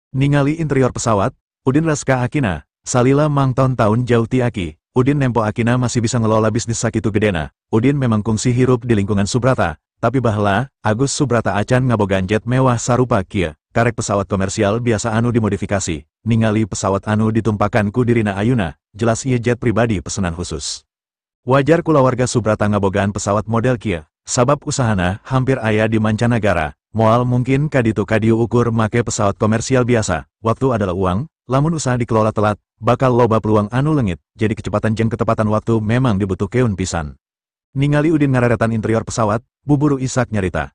Ningali interior pesawat, Udin ras ka akina, salila mangtaun-taun jauh ti aki, Udin nempo akina masih bisa ngelola bisnis sakitu gedena. Udin memang kungsi hirup di lingkungan Subrata, tapi baheula, Agus Subrata acan ngabogaan jet mewah sarupa kieu, karek pesawat komersial biasa anu dimodifikasi, ningali pesawat anu ditumpakan ku dirina ayuna, jelas ieu jet pribadi pesanan khusus. Wajar kulawarga Subrata ngabogaan pesawat model kieu, sabab usahana hampir aya di mancanagara, moal mungkin kaditu kadieu ukur make pesawat komersial biasa, waktu adalah uang, lamun usaha dikelola telat, bakal loba peluang anu leungit, jadi kecepatan jeung ketepatan waktu memang dibutuhkeun pisan. Ningali Udin ngareretan interior pesawat, buburu Isak nyarita.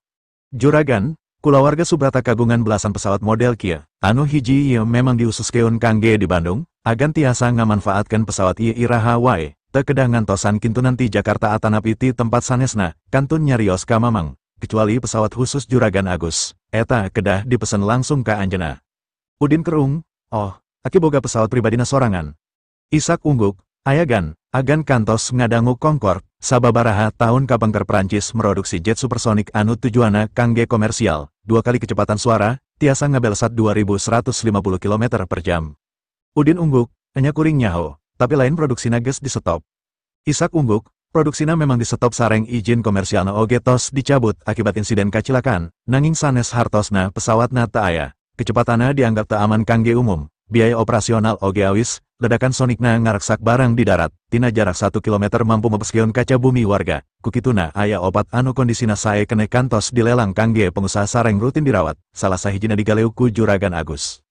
Juragan, kulawarga Subrata kagungan belasan pesawat model kieu, anu hiji ieu memang diususkeun kangge di Bandung, agan tiasa ngamanfaatkeun pesawat ieu iraha wae, teu kedah ngantosan kintunan ti Jakarta atanapi ti tempat sanesna, kantun nyarios ka Mamang, kecuali pesawat khusus Juragan Agus, eta kedah dipesen langsung ka anjeunna. Udin kerung, oh, aki boga pesawat pribadina sorangan. Isak ungguk, ayagan, agan kantos ngadangu Concorde, sababaraha tahun kapengker Prancis meroduksi jet supersonik anu tujuana kangge komersial, 2 kali kecepatan suara, tiasa ngabelsat 2150 kilometer per jam. Udin ungguk, enya kuring nyaho, tapi lain produksina geus disetop. Isak ungguk, produksina memang disetop sareng izin komersialna oge tos dicabut akibat insiden kacilakaan, nanging sanes hartosna pesawatna teu aya, kecepatanna dianggap teu aman kangge umum, biaya operasional oge awis, ledakan sonikna ngaraksak barang di darat, tina jarak 1 kilometer mampu mepeskeun kaca bumi warga, kukituna aya opat anu kondisina sae keneh kantos dilelang kangge pengusaha sareng rutin dirawat, salah sahijina digaleu ku Juragan Agus.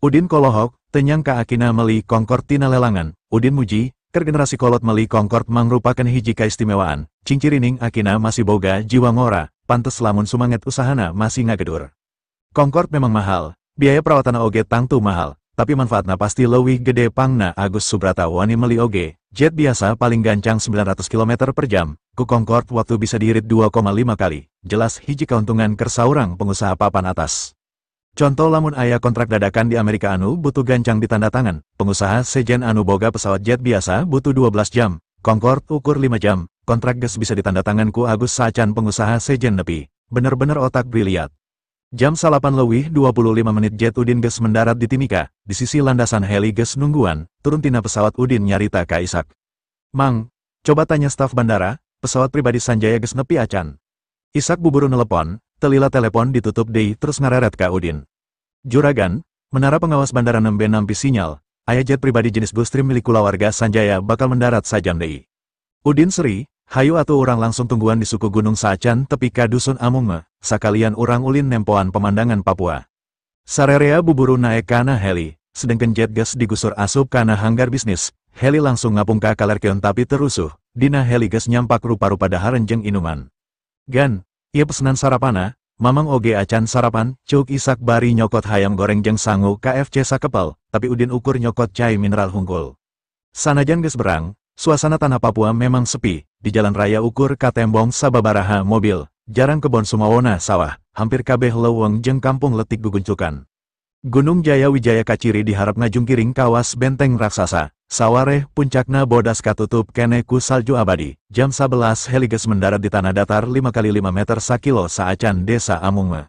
Udin kolohok, tenyang ka akina meli Concorde tina lelangan, Udin muji, keur generasi kolot meli Concorde mangrupakeun hiji kaistimewaan, cingcirining akina masih boga jiwa ngora, pantes lamun sumanget usahana masih ngagedur. Concorde memang mahal, biaya perawatan oge tangtu mahal, tapi manfaatna pasti leuwih gede pangna Agus Subrata wani meli oge, jet biasa paling gancang 900 kilometer per jam, ku Concorde waktu bisa diirit 2,5 kali, jelas hiji keuntungan keur saurang pengusaha papan atas. Contoh lamun aya kontrak dadakan di Amerika anu butuh gancang ditanda tangan, pengusaha sejen anu boga pesawat jet biasa butuh 12 jam, Concorde ukur 5 jam, kontrak geus bisa ditanda tangan ku Agus sacan pengusaha sejen nepi, bener-bener otak briliat. Jam 9.25 jet Udin geus mendarat di Timika, di sisi landasan heli geus nungguan, turun tina pesawat Udin nyarita ka Isak. Mang, coba tanya staf bandara, pesawat pribadi Sanjaya geus nepi acan. Isak buburu nelepon, telila telepon ditutup deui terus ngareret ka Udin. Juragan, menara pengawas bandara nembe nampi sinyal, aya jet pribadi jenis Gulfstream milik kulawarga Sanjaya bakal mendarat sajam deui. Udin seri, hayu atuh urang langsung tungguan di suku Gunung Saacan tepi ka Dusun Amungme, sakalian urang ulin nempoan pemandangan Papua. Sarerea buburu naek kana heli, sedengkeun jet geus digusur asup kana hanggar bisnis, heli langsung ngapung ka kalerkeun tapi terusuh, dina heli geus nyampak rupa-rupa dahareun jeung inuman. Gan, ieu pesenan sarapana, Mamang oge acan sarapan, cuk Isak bari nyokot hayam goreng jeung sangu KFC sakepel, tapi Udin ukur nyokot cai mineral hungkul. Sanajan geus berang, suasana tanah Papua memang sepi, di jalan raya ukur katembong sababaraha mobil, jarang kebon sumawona sawah, hampir kabeh leuweung jeung kampung letik guguncukan. Gunung Jaya Wijaya kaciri diharap ngajungkiring kawas benteng raksasa, sawareh puncakna bodas katutup keneh ku salju abadi. Jam 11 heli geus mendarat di tanah datar 5 kali 5 meter sakilo saacan desa Amungme.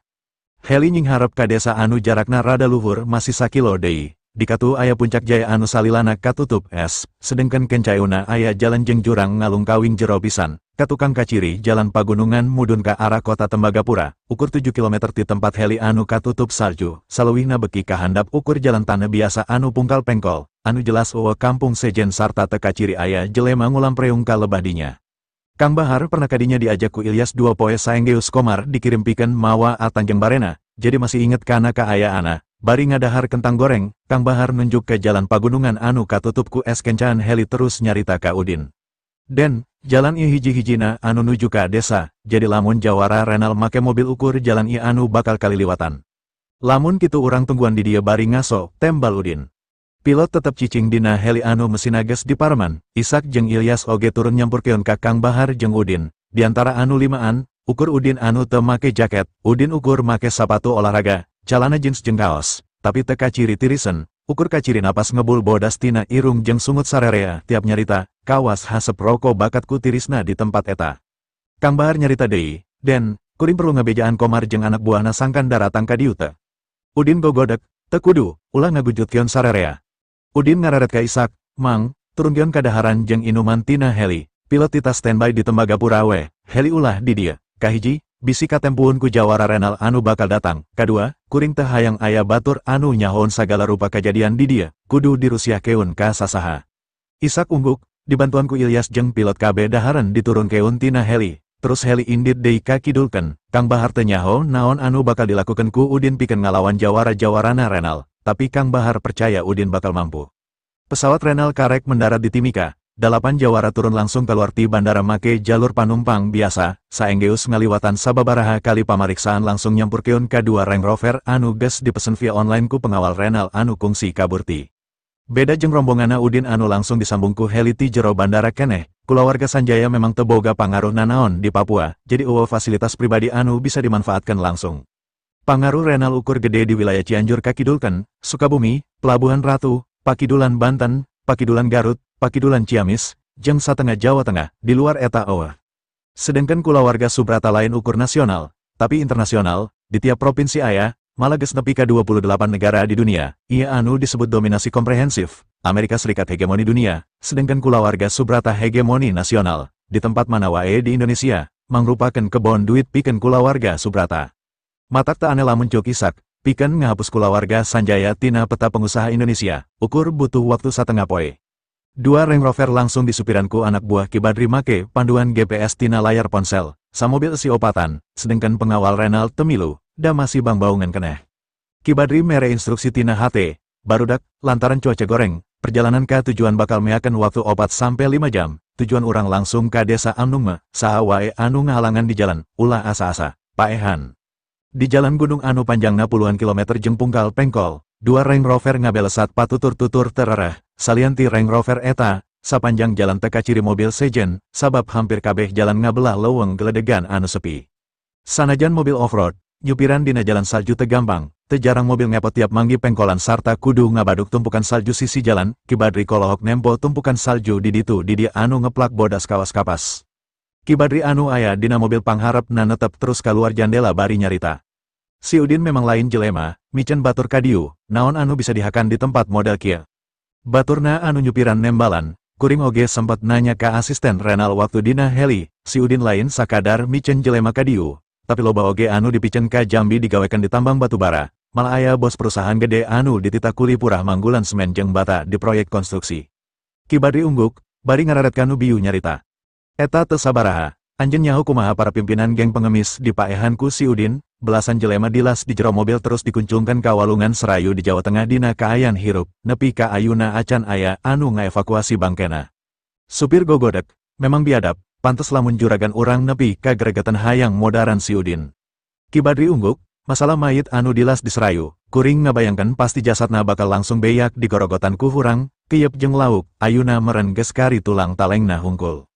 Heli nyingharep ka desa anu jarakna rada luhur masih sakilo deui. Dikatu aya puncak Jaya anu salilana katutup es, sedengkeun kencaeuna aya jalan jeung jurang ngalungkawing jero pisan. Katukang kaciri jalan pagunungan mudun ka arah kota Tembagapura, ukur 7 kilometer ti tempat heli anu katutup salju, saleuwihna beki kahandap ukur jalan tanah biasa anu pungkal pengkol, anu jelas eueuh kampung sejen sarta teu kaciri aya jelema ngulampreung ka lebah dinya. Kang Bahar pernah kadinya diajak ku Ilyas 2 poe saenggeus Komar dikirim pikeun mawa atanjeng barena, jadi masih inget kana kaayaana. Bari ngadahar kentang goreng, Kang Bahar nunjuk ke jalan pagunungan anu katutup ku es kencan heli terus nyarita ka Udin. Den, jalan ieu hiji-hijina anu nuju ka desa, jadi lamun jawara renal make mobil ukur jalan ieu anu bakal kaliliwatan. Lamun kitu urang tungguan di dieu bari ngaso, tembal Udin. Pilot tetep cicing dina heli anu mesina geus dipareman, Isak jeung Ilyas oge turun nyampurkeun ka Kang Bahar jeung Udin. Di antara anu limaan, ukur Udin anu teu make jaket, Udin ukur make sapatu olahraga, calana jeans jeung kaos, tapi teu kaciri tirisen, ukur kaciri napas ngebul bodas tina irung jeung sungut sarerea tiap nyarita, kawas hasep roko bakat ku tirisna di tempat eta. Kang Bahar nyarita deui, Den, kuring perlu ngabejaan Komar jeung anak buahna sangkan daratang ka dieu teh. Udin gogodek, Teu kudu, ulah ngagujutkeun sarerea. Udin ngararet ka Isak, "Mang, turunkeun kadaharan jeung inuman tina heli, pilot titah standby di Tembagapura we, heli ulah di dieu. Kahiji, bisi katempuhun ku jawara Renal anu bakal datang. Kadua, kuring teu hayang aya batur anu nyahoon sagala rupa kajadian di dieu, kudu dirusiahkeun ka sasaha." Isak ungguk, dibantuan ku Ilyas jeung pilot KB daharan diturunkeun tina heli, terus heli indit deui ka kidulkeun. Kang Bahar teu nyaho naon anu bakal dilakukeun ku Udin pikeun ngalawan jawara-jawarana Renal, tapi Kang Bahar percaya Udin bakal mampu. Pesawat Renal karek mendarat di Timika, 8 jawara turun langsung keluar ti bandara make jalur panumpang biasa, saenggeus ngaliwatan sababaraha kali pamariksaan langsung nyampurkeun ka 2 Range Rover anu geus dipesen via online ku pengawal Renal anu kungsi kabur ti. Beda jeung rombonganna Udin anu langsung disambung ku heli ti jero bandara keneh, kulawarga Sanjaya memang teu boga pangaruh nanaon di Papua, jadi eueuh fasilitas pribadi anu bisa dimanfaatkan langsung. Pangaruh Renal ukur gede di wilayah Cianjur kakidulkeun, Sukabumi, Pelabuhan Ratu, Pakidulan Banten, Pakidulan Garut, Pakidulan Ciamis, jeung satengah Jawa Tengah, di luar eta eueuh. Sedengkeun kulawarga Subrata lain ukur nasional, tapi internasional, di tiap provinsi aya, malah geus nepi ka 28 negara di dunia, ieu anu disebut dominasi komprehensif, Amerika Serikat hegemoni dunia, sedengkeun kulawarga Subrata hegemoni nasional, di tempat mana wae di Indonesia, mangrupakeun kebon duit pikeun kulawarga Subrata. Matak tak aneh lamun ceuk Isak, pikeun ngahapus kulawarga Sanjaya tina peta pengusaha Indonesia, ukur butuh waktu satengah poe. 2 Range Rover langsung disupiran ku anak buah Ki Badri make panduan GPS tina layar ponsel, samobil si opatan, sedengkeun pengawal Renal temilu, da masih bangbaungan keneh. Ki Badri mere instruksi tina HT, barudak, lantaran cuaca goreng, perjalanan ka tujuan bakal meakeun waktu 4 sampai 5 jam, tujuan urang langsung ka desa Amnungme, saha wae anu ngahalangan di jalan, ulah asa-asa, paehan. Di jalan gunung anu panjangna puluhan kilometer jeung pungkal pengkol, 2 Range Rover ngabelesat patutur-tutur terereh, salian ti Range Rover eta, sapanjang jalan teka ciri mobil sejen, sabab hampir kabeh jalan ngabelah leuweung geledegan anu sepi. Sanajan mobil off-road, nyupiran dina jalan salju teu gampang, teu jarang mobil ngepot tiap manggi pengkolan sarta kudu ngabaduk tumpukan salju sisi jalan, Ki Badri kolohok nempo tumpukan salju di ditu di dia anu ngeplak bodas kawas kapas. Ki Badri anu aya dina mobil pangharepna netep terus kaluar jandela bari nyarita. Si Udin memang lain jelema, micen batur kadiu, naon anu bisa dihakan di tempat model kieu. Baturna anu nyupiran nembalan, kuring oge sempat nanya ka asisten Renal waktu dina heli, si Udin lain sakadar micen jelema kadiu, tapi loba oge anu dipicen ka Jambi digawekan di tambang batu bara, malah aya bos perusahaan gede anu dititakuli purah manggulan semen jeung bata di proyek konstruksi. Ki Badri ungguk, bari ngararet kanu biu nyarita. Eta teu sabaraha, anjeun nyaho kumaha para pimpinan geng pengemis di paehan ku si Udin, belasan jelema dilas di jero mobil terus dikuncungkan ka walungan Serayu di Jawa Tengah dina kaayan hirup, nepi ka ayuna acan aya anu ngaevakuasi bangkena. Supir gogodek, memang biadab, pantes lamun juragan urang nepi ka gregetan hayang modaran si Udin. Ki Badri ungguk, masalah mayit anu dilas di Serayu, kuring ngabayangkan pasti jasadna bakal langsung beyak di gorogotan ku hurang, keyep jeung lauk, ayuna meren geus kari tulang talengna hungkul.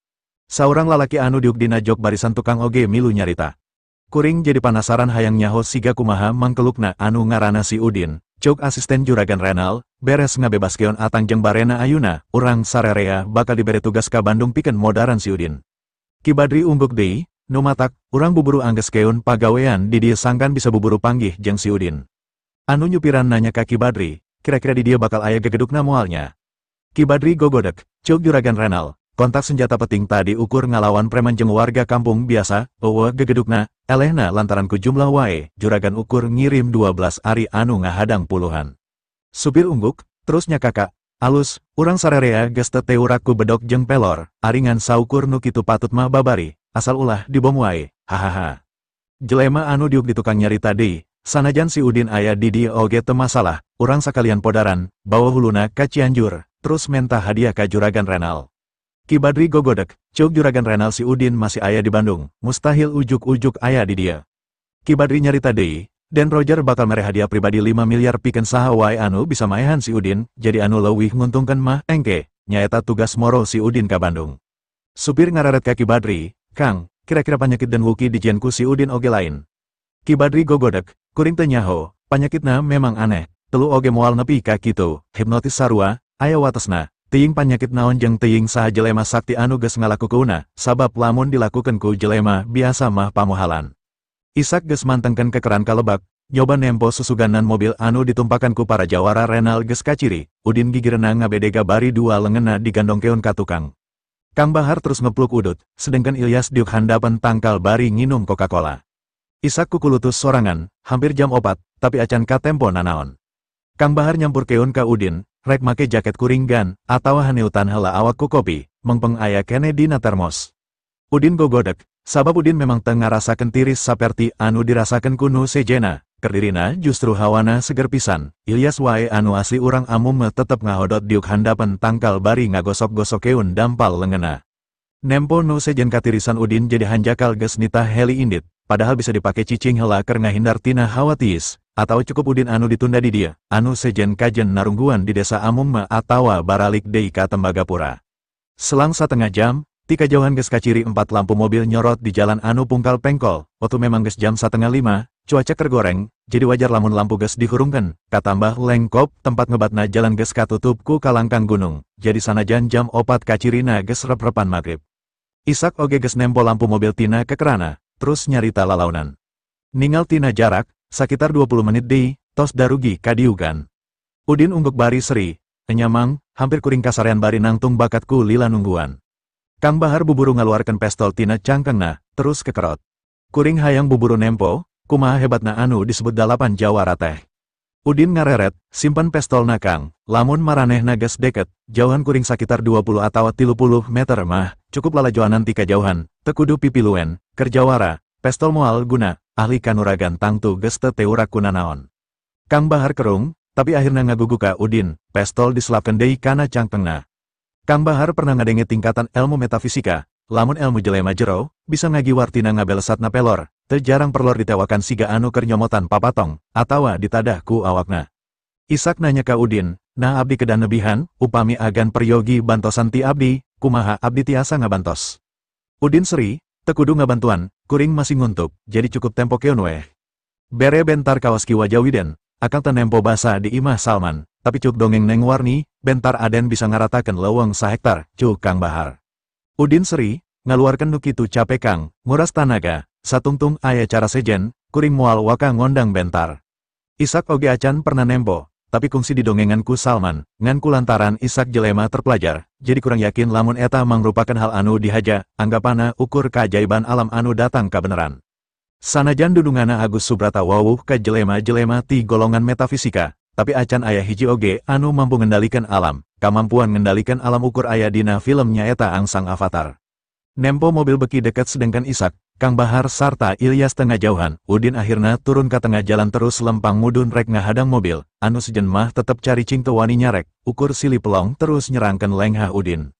Saurang lalaki anu diuk dina jok barisan tukang oge milu nyarita. Kuring jadi panasaran hayang nyaho siga kumaha mangkelukna anu ngarana si Udin, ceuk asisten juragan Renal, beres ngabebaskeun atang jeung barena ayuna, urang sarerea bakal dibere tugas ka Bandung pikeun modaran si Udin. Ki Badri ungguk deui, nu matak, urang buburu anggeskeun pagawean di dieu sangkan bisa buburu panggih jeung si Udin. Anu nyupiran nanya ka Ki Badri, kira-kira di dieu bakal aya gegedukna moalnya. Ki Badri gogodek, ceuk juragan Renal, kontak senjata peting tadi ukur ngalawan preman jeung warga kampung biasa, eueuh gegedukna, elehna lantaran ku jumlah wae, juragan ukur ngirim 12 ari anu ngahadang puluhan. Supir ungguk, terusnya kakak, alus, urang sarerea geus teu teurak ku bedok jeung pelor, aringan saukur nu kitu patut mah babari, asal ulah dibom wae, hahaha. Jelema anu diuk di tukang nyarita deui, sanajan si Udin aya di dieu oge teu masalah, urang sakalian podaran, bawa huluna ka Cianjur, terus menta hadiah ka juragan Renal. Ki Badri gogodek, ceuk juragan Renal si Udin masih aya di Bandung, mustahil ujuk-ujuk aya di dia. Ki Badri nyarita deui, Dan Roger bakal mere hadiah pribadi 5 miliar pikeun saha wae anu bisa maehan si Udin, jadi anu leuwih nguntungkeun mah engke, nyaeta tugas moro si Udin ka Bandung. Supir ngararet ka Ki Badri, Kang, kira-kira panyakit dan wuki dijieun ku si Udin oge lain. Ki Badri gogodek, kuring teu nyaho, panyakitna memang aneh, telu oge moal nepi ka kitu, hipnotis sarua, aya watesna. Teuing panyakit naon jeung teuing saha jelema sakti anu geus ngalakukeunna, sabab lamun dilakukeun ku jelema biasa mah pamohalan. Isak geus mantengkeun kekeran kalebak, nyoba nempo susuganan mobil anu ditumpakan ku para jawara renal geus kaciri, Udin gigirena ngabedega bari dua lengena digandongkeun ka tukang. Kang Bahar terus ngepluk udut, sedangkan Ilyas diuk handapan tangkal bari nginum Coca-Cola. Isak kukulutus sorangan, hampir jam 4, tapi acan katempo nanaon. Kang Bahar nyampurkeun ka Udin, rek make jaket kuring gan, atawa haneutan heula awak ku kopi, mengpeng aya kene dina termos. Udin gogodek, sabab Udin memang teu ngarasakeun tiris saperti anu dirasakeun ku nu sejena, kerdirina justru hawana seger pisan. Ilyas wae anu asli urang amum tetep ngahodot diuk handapan tangkal bari ngagosok-gosokeun dampal lengena. Nempo nu sejen katirisan Udin jadi hanjakal geus nitah heli indit, padahal bisa dipake cicing heula keur ngahindar tina hawa tiis, atau cukup Udin anu ditunda di dia, anu sejen kajen narungguan di desa Amungme atawa baralik deui ka Tembagapura. Selang setengah jam, ti kajauhan geus kaciri 4 lampu mobil nyorot di jalan anu pungkal pengkol, waktu memang geus jam 4:30, cuaca kergoreng, jadi wajar lamun lampu geus dihurungkeun, katambah lengkop tempat ngebatna jalan geus katutup ku kalangkang gunung, jadi sanajan jam 4 kacirina geus rep-repan magrib. Isak oge geus nempo lampu mobil tina kekerana, terus nyarita lalaunan. Ningal tina jarak, sakitar 20 menit deui, tos darugi kadiugan. Udin ungguk bari seri, enyamang, hampir kuring kasarean bari nangtung bakatku lila nungguan. Kang Bahar buburu ngaluarkeun pestol tina cangkengna, terus kekerot. Kuring hayang buburu nempo, kumaha hebatna anu disebut 8 jawara teh. Udin ngareret, simpen pestolna Kang, lamun maranehna geus deket, jauhan kuring sakitar 20 atawa 30 meter mah, cukup lalajoanan ti kajauhan, teu kudu pipiluen, keur jawara, pestol moal guna, ahli kanuragan tangtu geus teu teurak kunanaon. Kang Bahar kerung, tapi akhirna ngagugu ka Udin, pestol diselapkeun deui kana cangkengna. Kang Bahar pernah ngadenge tingkatan ilmu metafisika, lamun ilmu jelema jero, bisa ngagiwartina ngabelesatna pelor, teu jarang perlor ditewakan siga anu keur nyomotan papatong, atawa ditadah ku awakna. Isak nanya ka Udin, nah abdi kedah nebihan, upami agan peryogi bantosan ti abdi, kumaha abdi tiasa ngabantos. Udin seri, teu kudu ngabantuan, kuring masih nguntuk, jadi cukup tempokeun weh. Bere bentar kawas Ki Wajawiden, akang teu nempo basa di imah Salman, tapi cuk dongeng Neng Warni, bentar Aden bisa ngaratakeun leuweung sahektar, cuk Kang Bahar. Udin seri, ngaluarkeun nu kitu capek Kang, nguras tanaga, satungtung aya cara sejen, kuring moal waka ngondang bentar. Isak oge acan pernah nempo, tapi kungsi didongengan ku Salman, ngan ku lantaran Isak jelema terpelajar, jadi kurang yakin lamun eta mangrupakeun hal anu dihaja, anggapana ukur keajaiban alam anu datang kabeneran. Sanajan dudungana Agus Subrata wawuh ka jelema-jelema ti golongan metafisika, tapi acan aya hiji oge anu mampu ngendalikan alam, kamampuan ngendalikan alam ukur aya dina film nyaeta angsang Avatar. Nempo mobil beki deket sedangkan Isak, Kang Bahar sarta Ilyas tengah jauhan, Udin akhirna turun ke tengah jalan terus lempang mudun rek ngahadang mobil, anu sejen mah tetep cari cing teu wani nyarek, ukur sili pelong terus nyerangkeun lenghah Udin.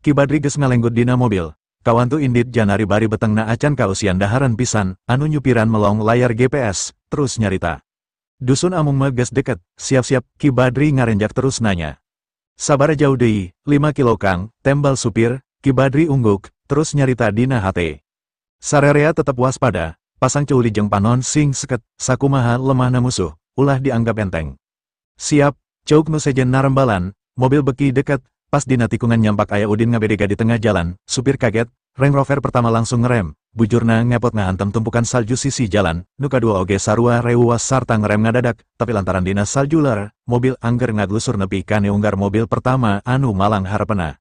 Ki Badri geus ngalenggut dina mobil, kawantu indit janari bari betengna acan kausian daharan pisan, anu nyupiran melong layar GPS, terus nyarita. Dusun Amung mah geus deket, siap-siap, Ki Badri ngarenjak terus nanya. Sabara jauh deui, 5 kilo Kang, tembal supir, Ki Badri ungguk, terus nyarita dina hate. Sarerea tetep waspada, pasang culi jeung panon sing seket, sakumaha lemahna musuh, ulah dianggap enteng. Siap, ceuk nu sejen narembalan, mobil beki deket, pas dina tikungan nyampak aya Udin ngabedega di tengah jalan, supir kaget, Range Rover pertama langsung ngerem, bujurna ngepot ngahantem tumpukan salju sisi jalan, nu kadua oge sarua reuwas sarta ngerem ngadadak, tapi lantaran dina salju ler, mobil angger ngaglusur nepi ka neunggar mobil pertama anu malang harepena.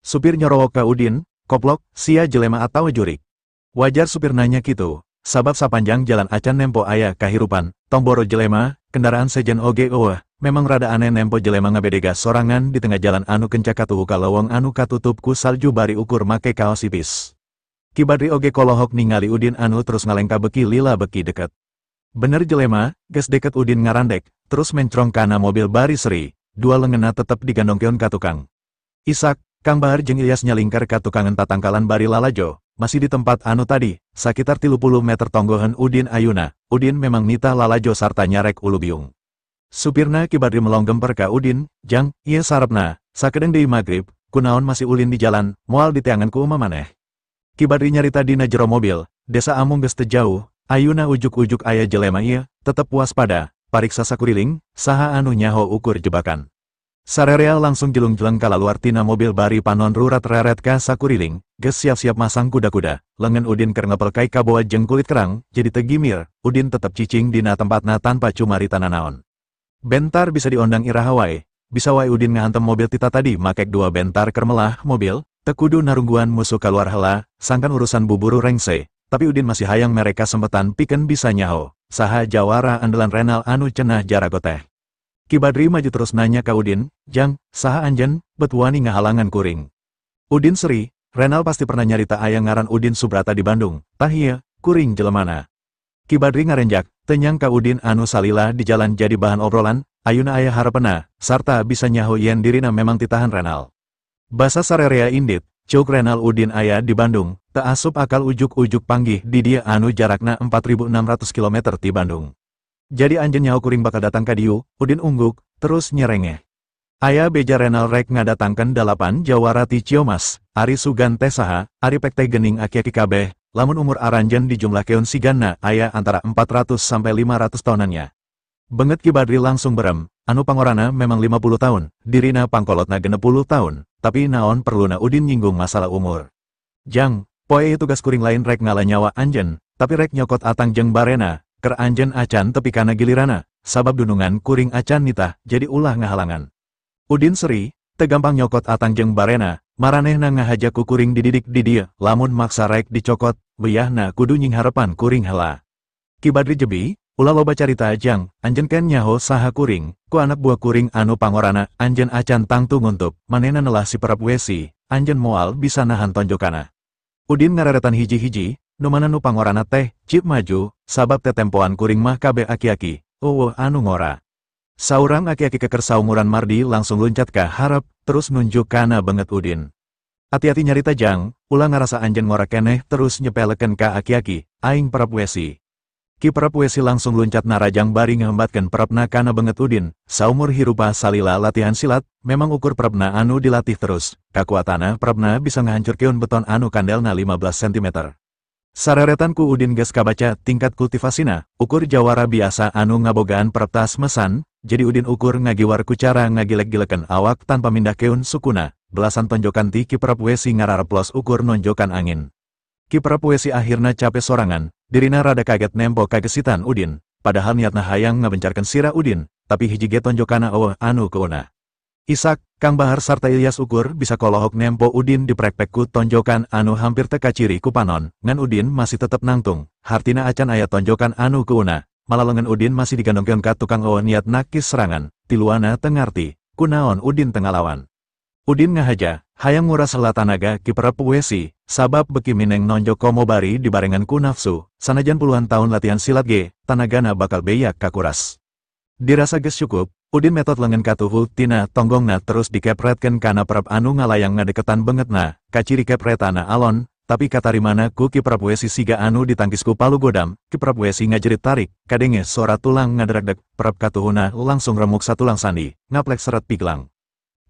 Supir nyorowok ka Udin, koplok, sia jelema atawa jurik. Wajar supir nanya kitu, sabab sapanjang jalan acan nempo aya kahirupan, tomboro jelema, kendaraan sejen oge eueuh, memang rada aneh nempo jelema ngabedega sorangan di tengah jalan anu kenca katuhu ka leuweung anu katutup ku salju bari ukur make kaos ipis. Ki Badri oge kolohok ningali Udin anu terus ngalengka beki lila beki deket. Bener jelema, geus deket Udin ngarandek, terus mencrong kana mobil bari seri, dua lengena tetep digandongkeun ka tukang. Isak, Kang Bahar jeung Ilyas nyalingkar ka tukangan tatangkalan bari lalajo, masih di tempat anu tadi, sakitar 30 meter tonggohan Udin ayuna, Udin memang nita lalajo sarta nyarek ulu biung. Supirna Ki Badri melong gemper ka Udin, jang, ieu sarepna, sakedeung deui magrib, kunaon masih ulin di jalan, moal diteangan ku uma maneh. Ki Badri nyarita dina jero mobil, desa Amung geus teu jauh, ayuna ujuk-ujuk aya jelema ieu, tetep waspada, pariksa sakuriling, saha anu nyaho ukur jebakan. Sarerea langsung jelung-jeleng kalaluar tina mobil bari panon rurat reret ka sakuriling, geus siap-siap masang kuda-kuda, lengan Udin keur ngepel kai kaboa jeung kulit kerang, jadi teu gimir, Udin tetep cicing dina tempatna tanpa cumarita nanaon. Bentar bisa diondang iraha wae, bisa wae Udin ngahantem mobil tita tadi makek dua bentar keur melah mobil, teu kudu narungguan musuh kaluar heula, sangkan urusan buburu rengse, tapi Udin masih hayang mereka sempetan pikeun bisa nyaho, saha jawara andalan Renal anu cenah jarago teh. Ki Badri maju terus nanya ka Udin, "Jang, saha anjen, bet wani ngahalangan kuring?" Udin seri, Renal pasti pernah nyarita aya ngaran Udin Subrata di Bandung, tah ieu, kuring jelemana. Ki Badri ngarenjak, teu nyangka Udin anu salila di jalan jadi bahan obrolan, ayuna aya harepena, sarta bisa nyaho yen dirina memang titahan Renal. Basa sarerea indit, ceuk Renal Udin aya di Bandung, teu asup akal ujuk-ujuk panggih di dia anu jarakna 4.600 km ti Bandung. Jadi anjeun nyaho kuring bakal datang ka dieu, Udin ungguk, terus nyerengeh. Aya beja Renal rek ngadatangkeun 8 jawara ti Ciomas, ari sugan teh saha, ari pek teh geuning aki-aki kabeh, lamun umur aranjeun dijumlahkeun sigana aya antara 400 sampai 500 tahunannya. Benget Ki Badri langsung berem, anu pangorana memang 50 tahun, dirina pangkolotna 60 tahun, tapi naon perluna Udin nyinggung masalah umur. Jang, poe tugas kuring lain rek ngala nyawa anjeun, tapi rek nyokot atang jeung barena, ker anjeun acan tepi kana gilirana, sabab dunungan kuring acan nitah, jadi ulah ngahalangan. Udin seri, teu gampang nyokot atang jeung barena, maranehna ngahaja ku kuring dididik di dieu, lamun maksa rek dicokot, beyahna kudu nyingharepan kuring heula. Ki Badri jebi, ulah loba carita jang, anjeun ken nyaho saha kuring, ku anak buah kuring anu pangorana, anjeun acan tangtu nguntup, manehna nelah si perap wesi, anjeun moal bisa nahan tonjokana. Udin ngareretan hiji-hiji, nu mana nu pangorana teh, cip maju, sabab tetempoan kuring mah kabeh aki-aki, eueuh anu ngora. Saurang aki-aki keker saumuran Mardi langsung luncat ka harep, terus nunjuk kana banget Udin. Hati-hati nyarita jang, ulah ngarasa anjeun ngora keneh terus nyepeleken ka aki-aki, aing perap wesi. Ki perap wesi langsung luncat narajang bari ngehembatkeun perapna kana banget Udin, saumur hirupa salila latihan silat, memang ukur perapna anu dilatih terus, kakuatana perapna bisa ngahancurkeun beton anu kandelna 15 cm. Sareretan ku Udin geus kabaca tingkat kultivasina, ukur jawara biasa anu ngabogaan peraptas mesan, jadi Udin ukur ngagiwar ku cara ngagilek-gileken awak tanpa mindahkeun sukuna, belasan tonjokan ti Ki Perap Wesi ngarareplos ukur nonjokan angin. Ki Perap Wesi akhirna capek sorangan, dirina rada kaget nempo kagesitan Udin, padahal niatna hayang ngabencarkeun sirah Udin, tapi hiji ge tonjokana eueuh anu keuna. Isak, Kang Bahar sarta Ilyas ukur bisa kolohok nempo Udin diprekpek ku tonjokan anu hampir teka ciri ku panon, ngan Udin masih tetep nangtung, hartina acan aya tonjokan anu keuna, malah lengan Udin masih digandongkeun ka tukang eueuh niat nakis serangan, tiluana teu ngarti, kunaon Udin teu ngalawan. Udin ngahaja, hayang nguras heula tanaga Ki Perap Wesi, sabab beki mineng nonjok komo bari dibarengan ku nafsu, sanajan puluhan tahun latihan silat ge, tanagana bakal beyak kakuras. Dirasa geus cukup, Udin metot lengan katuhu tina tonggongna terus dikepretkeun kana perap anu ngalayang ngadeketan bengetna, kaciri kepretana alon, tapi katarimana ku Ki Perap Wesi siga anu ditangkis ku palu godam, Ki Perap Wesi ngajerit tarik, kadenge sora tulang ngaderekdek, perap katuhuna langsung remuk satulang sandi, ngaplek seret piglang.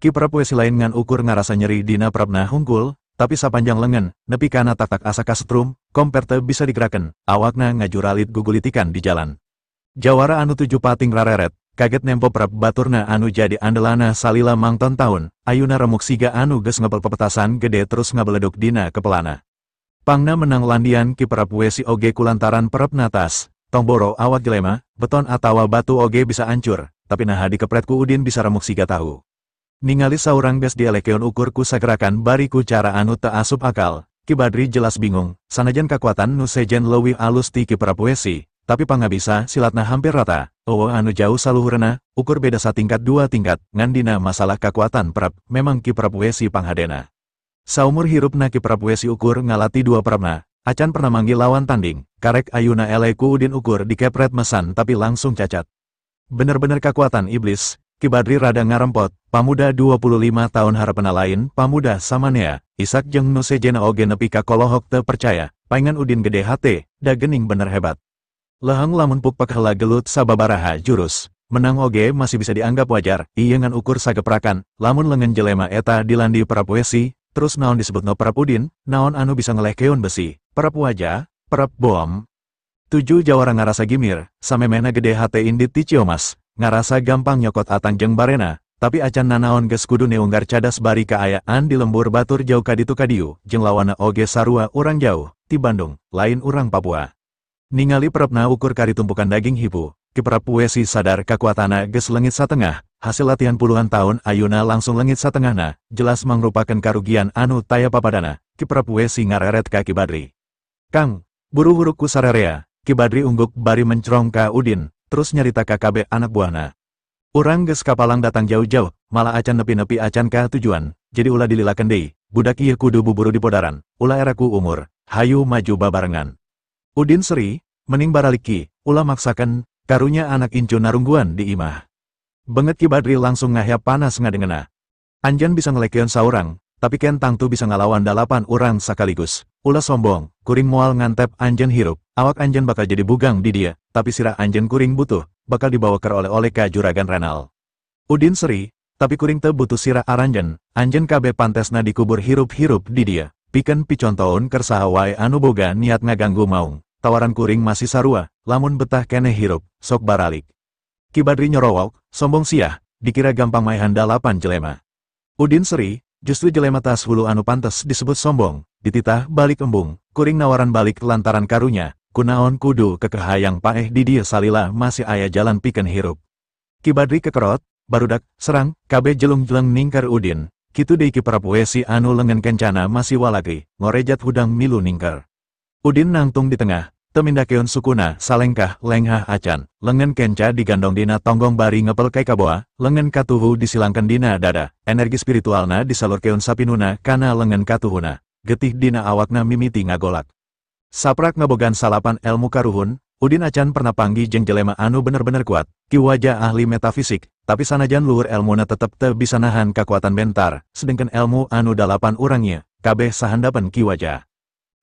Ki Perap Wesi lain ngan ukur ngarasa nyeri dina perapna hungkul, tapi sapanjang lengan, nepi kana tak-tak asa kasetrum, komperte bisa digeraken, awakna ngajuralit gugulitikan di jalan. Jawara anu 7 pating rareret, kaget nempo perap baturna anu jadi andelana salila mangton tahun, ayuna remuk siga anu geus ngepel pepetasan gede terus ngabeleduk dina kepelana. Pangna menang landian Ki Perap Wesi oge kulantaran perapna tas, tongboro awak jelema, beton atawa batu oge bisa hancur, tapi naha dikepret ku Udin bisa remuk siga tahu. Ningali saurang geus dielekeun ukur ku sagerakan bari ku cara anu teu asup akal, Ki Badri jelas bingung, sanajan kakuatan nu sejen leuwih alus ti Ki Perap Wesi, tapi pangabisa silatna hampir rata, eueuh anu jauh saluhurna, ukur beda satingkat dua tingkat, ngan dina masalah kakuatan perap, memang Ki Perap Wesi panghadena. Saumur hirupna Ki Perap Wesi ukur ngalati dua perapna, acan pernah manggil lawan tanding, karek ayuna ele ku Udin ukur dikepret mesan tapi langsung cacat. Bener-bener kakuatan iblis, Ki Badri rada ngarempot, pamuda 25 tahun harapena lain, pamuda samanea, Isak jeung nu sejena oge nepi ka kolohok teu percaya, paingan Udin gede hate, da gening bener hebat. Leheng lamun pukpek heula gelut sababaraha jurus, menang oge masih bisa dianggap wajar, ieu ngan ukur sageprakan, lamun lengan jelema eta dilandi Perap Wesi, terus naon disebutna Perap Udin, naon anu bisa ngelehkeun besi, perap wajah, perap bom. 7 jawara ngarasa gimir, samemehna gede hate indit ti Ciomas, ngarasa gampang nyokot atang jeung barena, tapi acan nanaon geus kudu neunggar cadas bari kaayaan di lembur batur jauh kaditu kadiu, jeung lawana oge sarua urang jauh, ti Bandung, lain urang Papua. Ningali perepna ukur kari tumpukan daging hipu, Ki Prabu Wesi sadar kakuatana geus leungit satengah, hasil latihan puluhan tahun ayuna langsung leungit satengahna, jelas mangrupakeun karugian anu taya papadana. Ki Prabu Wesi ngareret ka Ki Badri. Kang, buru-buru ku sararea. Ki Badri ungguk bari mencrong ka Udin, terus nyarita ka kabeh anak buahna. Urang geus kapalang datang jauh-jauh, malah acan nepi-nepi acan ka tujuan, jadi ulah dililakeun deui, budak ieu kudu buburu di podaran, ulah eraku umur, hayu maju babarengan. Udin seri, mening baralik ki, ulah maksakeun, karunya anak incu narungguan di imah. Banget Ki Badri langsung ngahya panas ngadengena. Anjan bisa ngelekeun saurang, tapi ken tangtu bisa ngalawan 8 urang sakaligus. Ulah sombong, kuring moal ngantep anjen hirup, awak anjen bakal jadi bugang di dia, tapi sirah anjen kuring butuh, bakal dibawa ke oleh-oleh ka juragan Renal. Udin seri, tapi kuring teu butuh sirah aranjen, anjen kabeh pantesna dikubur hirup-hirup di dia, pikeun picontoun keur saha wae anu boga niat ngaganggu maung, tawaran kuring masih sarua, lamun betah keneh hirup, sok baralik. Ki Badri nyorowok, sombong siah, dikira gampang maehan 8 jelema. Udin seri, justru jelema tas hulu anu pantes disebut sombong, dititah balik embung, kuring nawaran balik lantaran karunya, kunaon kudu kekehayang paeh di dia salila masih aya jalan pikeun hirup. Ki Badri kekerot, barudak, serang, kabeh jelung-jeleng ningker Udin, kitu deui Ki Prabu Wesi anu lengan kencana masih walagri, ngorejat hudang milu ningker. Udin nangtung di tengah, temindakeun sukuna salengkah lenghah acan, lengan kenca digandong dina tonggong bari ngepel kai kaboa, lengan katuhu disilangkan dina dada, energi spiritualna disalurkeun sapinuna kana lengan katuhuna, getih dina awakna mimiti ngagolak. Saprak ngabogan salapan elmu karuhun, Udin acan pernah panggih jeung jelema anu bener-bener kuat, Ki Waja ahli metafisik, tapi sanajan luhur elmuna tetep teu bisa nahan kakuatan bentar, sedengkeun elmu anu 8 urangnya, kabeh sahandapeun Ki Waja.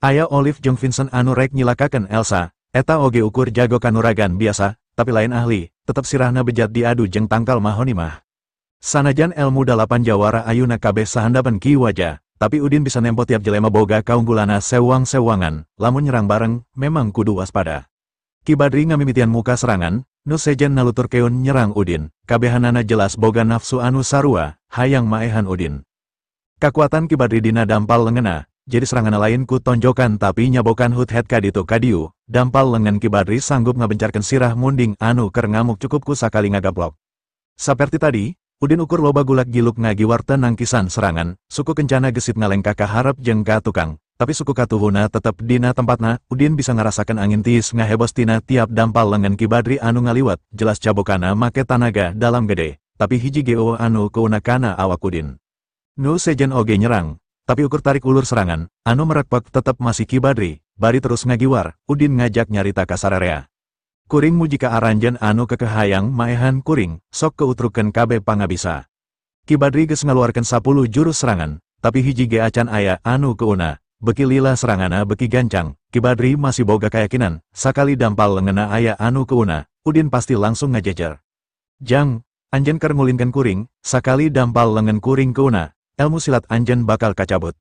Aya Olive jeung Vincent anu rek nyilakakeun Elsa, eta oge ukur jago kanuragan biasa, tapi lain ahli, tetep sirahna bejat diadu jeung tangkal mahoni mah. Sanajan elmu 8 jawara ayuna kabeh sahandapeun Ki Waja, tapi Udin bisa nempo tiap jelema boga kaunggulana sewang-sewangan, lamun nyerang bareng, memang kudu waspada. Ki Badri ngamimitian muka serangan, nu sejen naluturkeun nyerang Udin, kabehanana jelas boga nafsu anu sarua, hayang maehan Udin. Kakuatan Ki Badri dina dampal lengena, jadi serangan lain ku tonjokan tapi nyabokan hut-het kaditu kadiu, dampal lengan Ki Badri sanggup ngabencarkeun sirah munding anu keur ngamuk cukup ku sakali ngagaplok. Saperti tadi, Udin ukur loba gulak giluk ngagiwar nangkisan serangan, suku kencana gesit ngalengkah ka harep jeung ka tukang, tapi suku katuhuna tetep dina tempatna, Udin bisa ngarasakeun angin tiis ngahebos tina tiap dampal lengan Ki Badri anu ngaliwat, jelas cabokana make tanaga dalam gede, tapi hiji geo anu keunakana awak Udin. Nu sejen oge nyerang, tapi ukur tarik ulur serangan, anu merekpek tetep masih Ki Badri, bari terus ngagiwar, Udin ngajak nyarita ka sararea. Kuring mujika aranjen anu kekehayang maehan kuring, sok keutrukeun kabeh pangabisa. Ki Badri geus ngaluarkeun 10 jurus serangan, tapi hiji ge acan aya anu keuna, beki lila serangana beki gancang, Ki Badri masih boga keyakinan, sakali dampal lengena aya anu keuna, Udin pasti langsung ngajejer. Jang, anjen keur ngulinkeun kuring, sakali dampal lengan kuring keuna, elmu silat anjen bakal kacabut.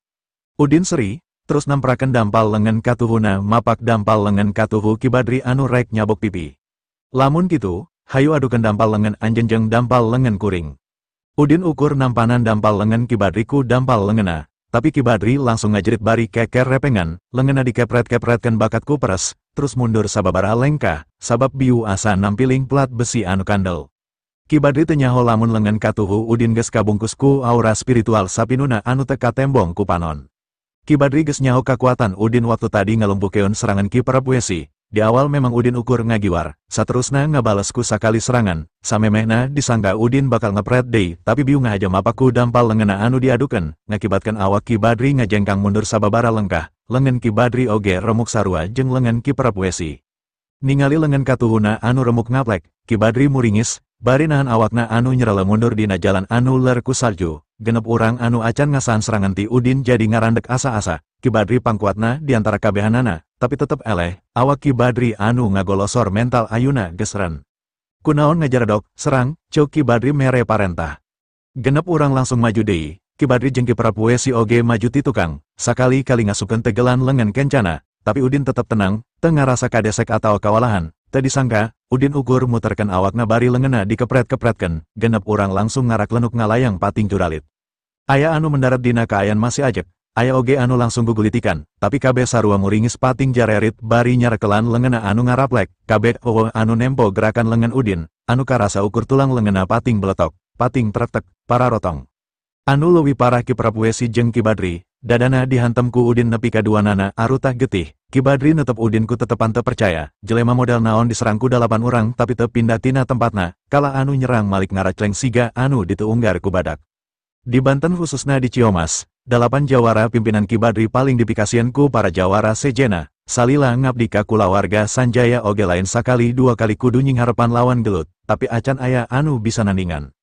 Udin seri, terus namprakeun dampal lengan katuhuna mapak dampal lengan katuhu Ki Badri anu rek nyabok pipi. Lamun kitu, hayu adukeun dampal lengan anjen jeung dampal lengan kuring. Udin ukur nampanan dampal lengan Ki Badri ku dampal lengena, tapi Ki Badri langsung ngajerit bari keker repengan, lengena dikepret-kepretkeun bakat ku peres, terus mundur sababaraha lengkah, sabab biu asa nampiling plat besi anu kandel. Ki Badri teu nyaho lamun lengan katuhu Udin geus kabungkus ku aura spiritual sapinuna anu teu katembong ku panon. Ki Badri geus nyaho kakuatan Udin waktu tadi ngalumpuhkeun serangan Ki Prabu Wesi. Di awal memang Udin ukur ngagiwar, saterusna ngabales ku sakali serangan, samemehna disangka Udin bakal ngepret deui, tapi biu ngahaja mapak ku dampal lengena anu diadukeun, ngakibatkeun awak Ki Badri ngajengkang mundur sababara lengkah, lengan Ki Badri oge remuk sarua jeung lengan Ki Prabu Wesi. Ningali lengan katuhuna anu remuk ngaplek, Ki Badri muringis, bari nahan awakna anu nyerele mundur dina jalan anu ler ku salju, genep urang anu acan ngasaan serangan ti Udin jadi ngarandek asa-asa, Ki Badri pangkuatna di antara kabehanana, tapi tetep eleh, awak Ki Badri anu ngagolosor mental ayuna geseren. Kunaon ngajaredok, serang, ceu Ki Badri mere parentah. Genep urang langsung maju deui, Ki Badri jeung Ki Prabu Wesi oge maju ti tukang, sakali-kali ngasupkeun tegelan lengan kencana, tapi Udin tetep tenang, teu ngarasa kadesek atau kawalahan, Teu disangka, Udin ukur muterkeun awakna bari leungeunna dikepret-kepretkeun, genep urang langsung ngaraklenuk ngalayang pating juralit. Aya anu mendarat dina kaayan masih ajeg, aya oge anu langsung gugulitikan, tapi kabeh sarua muringis pating jarerit bari nyarekelan leungeunna anu ngaraplek, kabeh eueuh anu nempo gerakan leungeun Udin, anu karasa ukur tulang leungeunna pating beletok, pating tretek, pararotong. Anu leuwih parah Ki Prabwesi jeung Ki Badri, dadana dihantem ku Udin nepi ka duanana arutah getih. Ki Badri netep Udin ku tetepan teu percaya, jelema modal naon diserang ku 8 urang tapi teu pindah tina tempatna, kala anu nyerang malik ngaracleng siga anu diteunggar ku badak. Di Banten khususna di Ciomas, 8 jawara pimpinan Ki Badri paling dipikasieun ku para jawara sejena, salila ngabdi ka kulawarga Sanjaya oge lain sakali dua kali kudu nyingharepan lawan gelut, tapi acan aya anu bisa nandingan.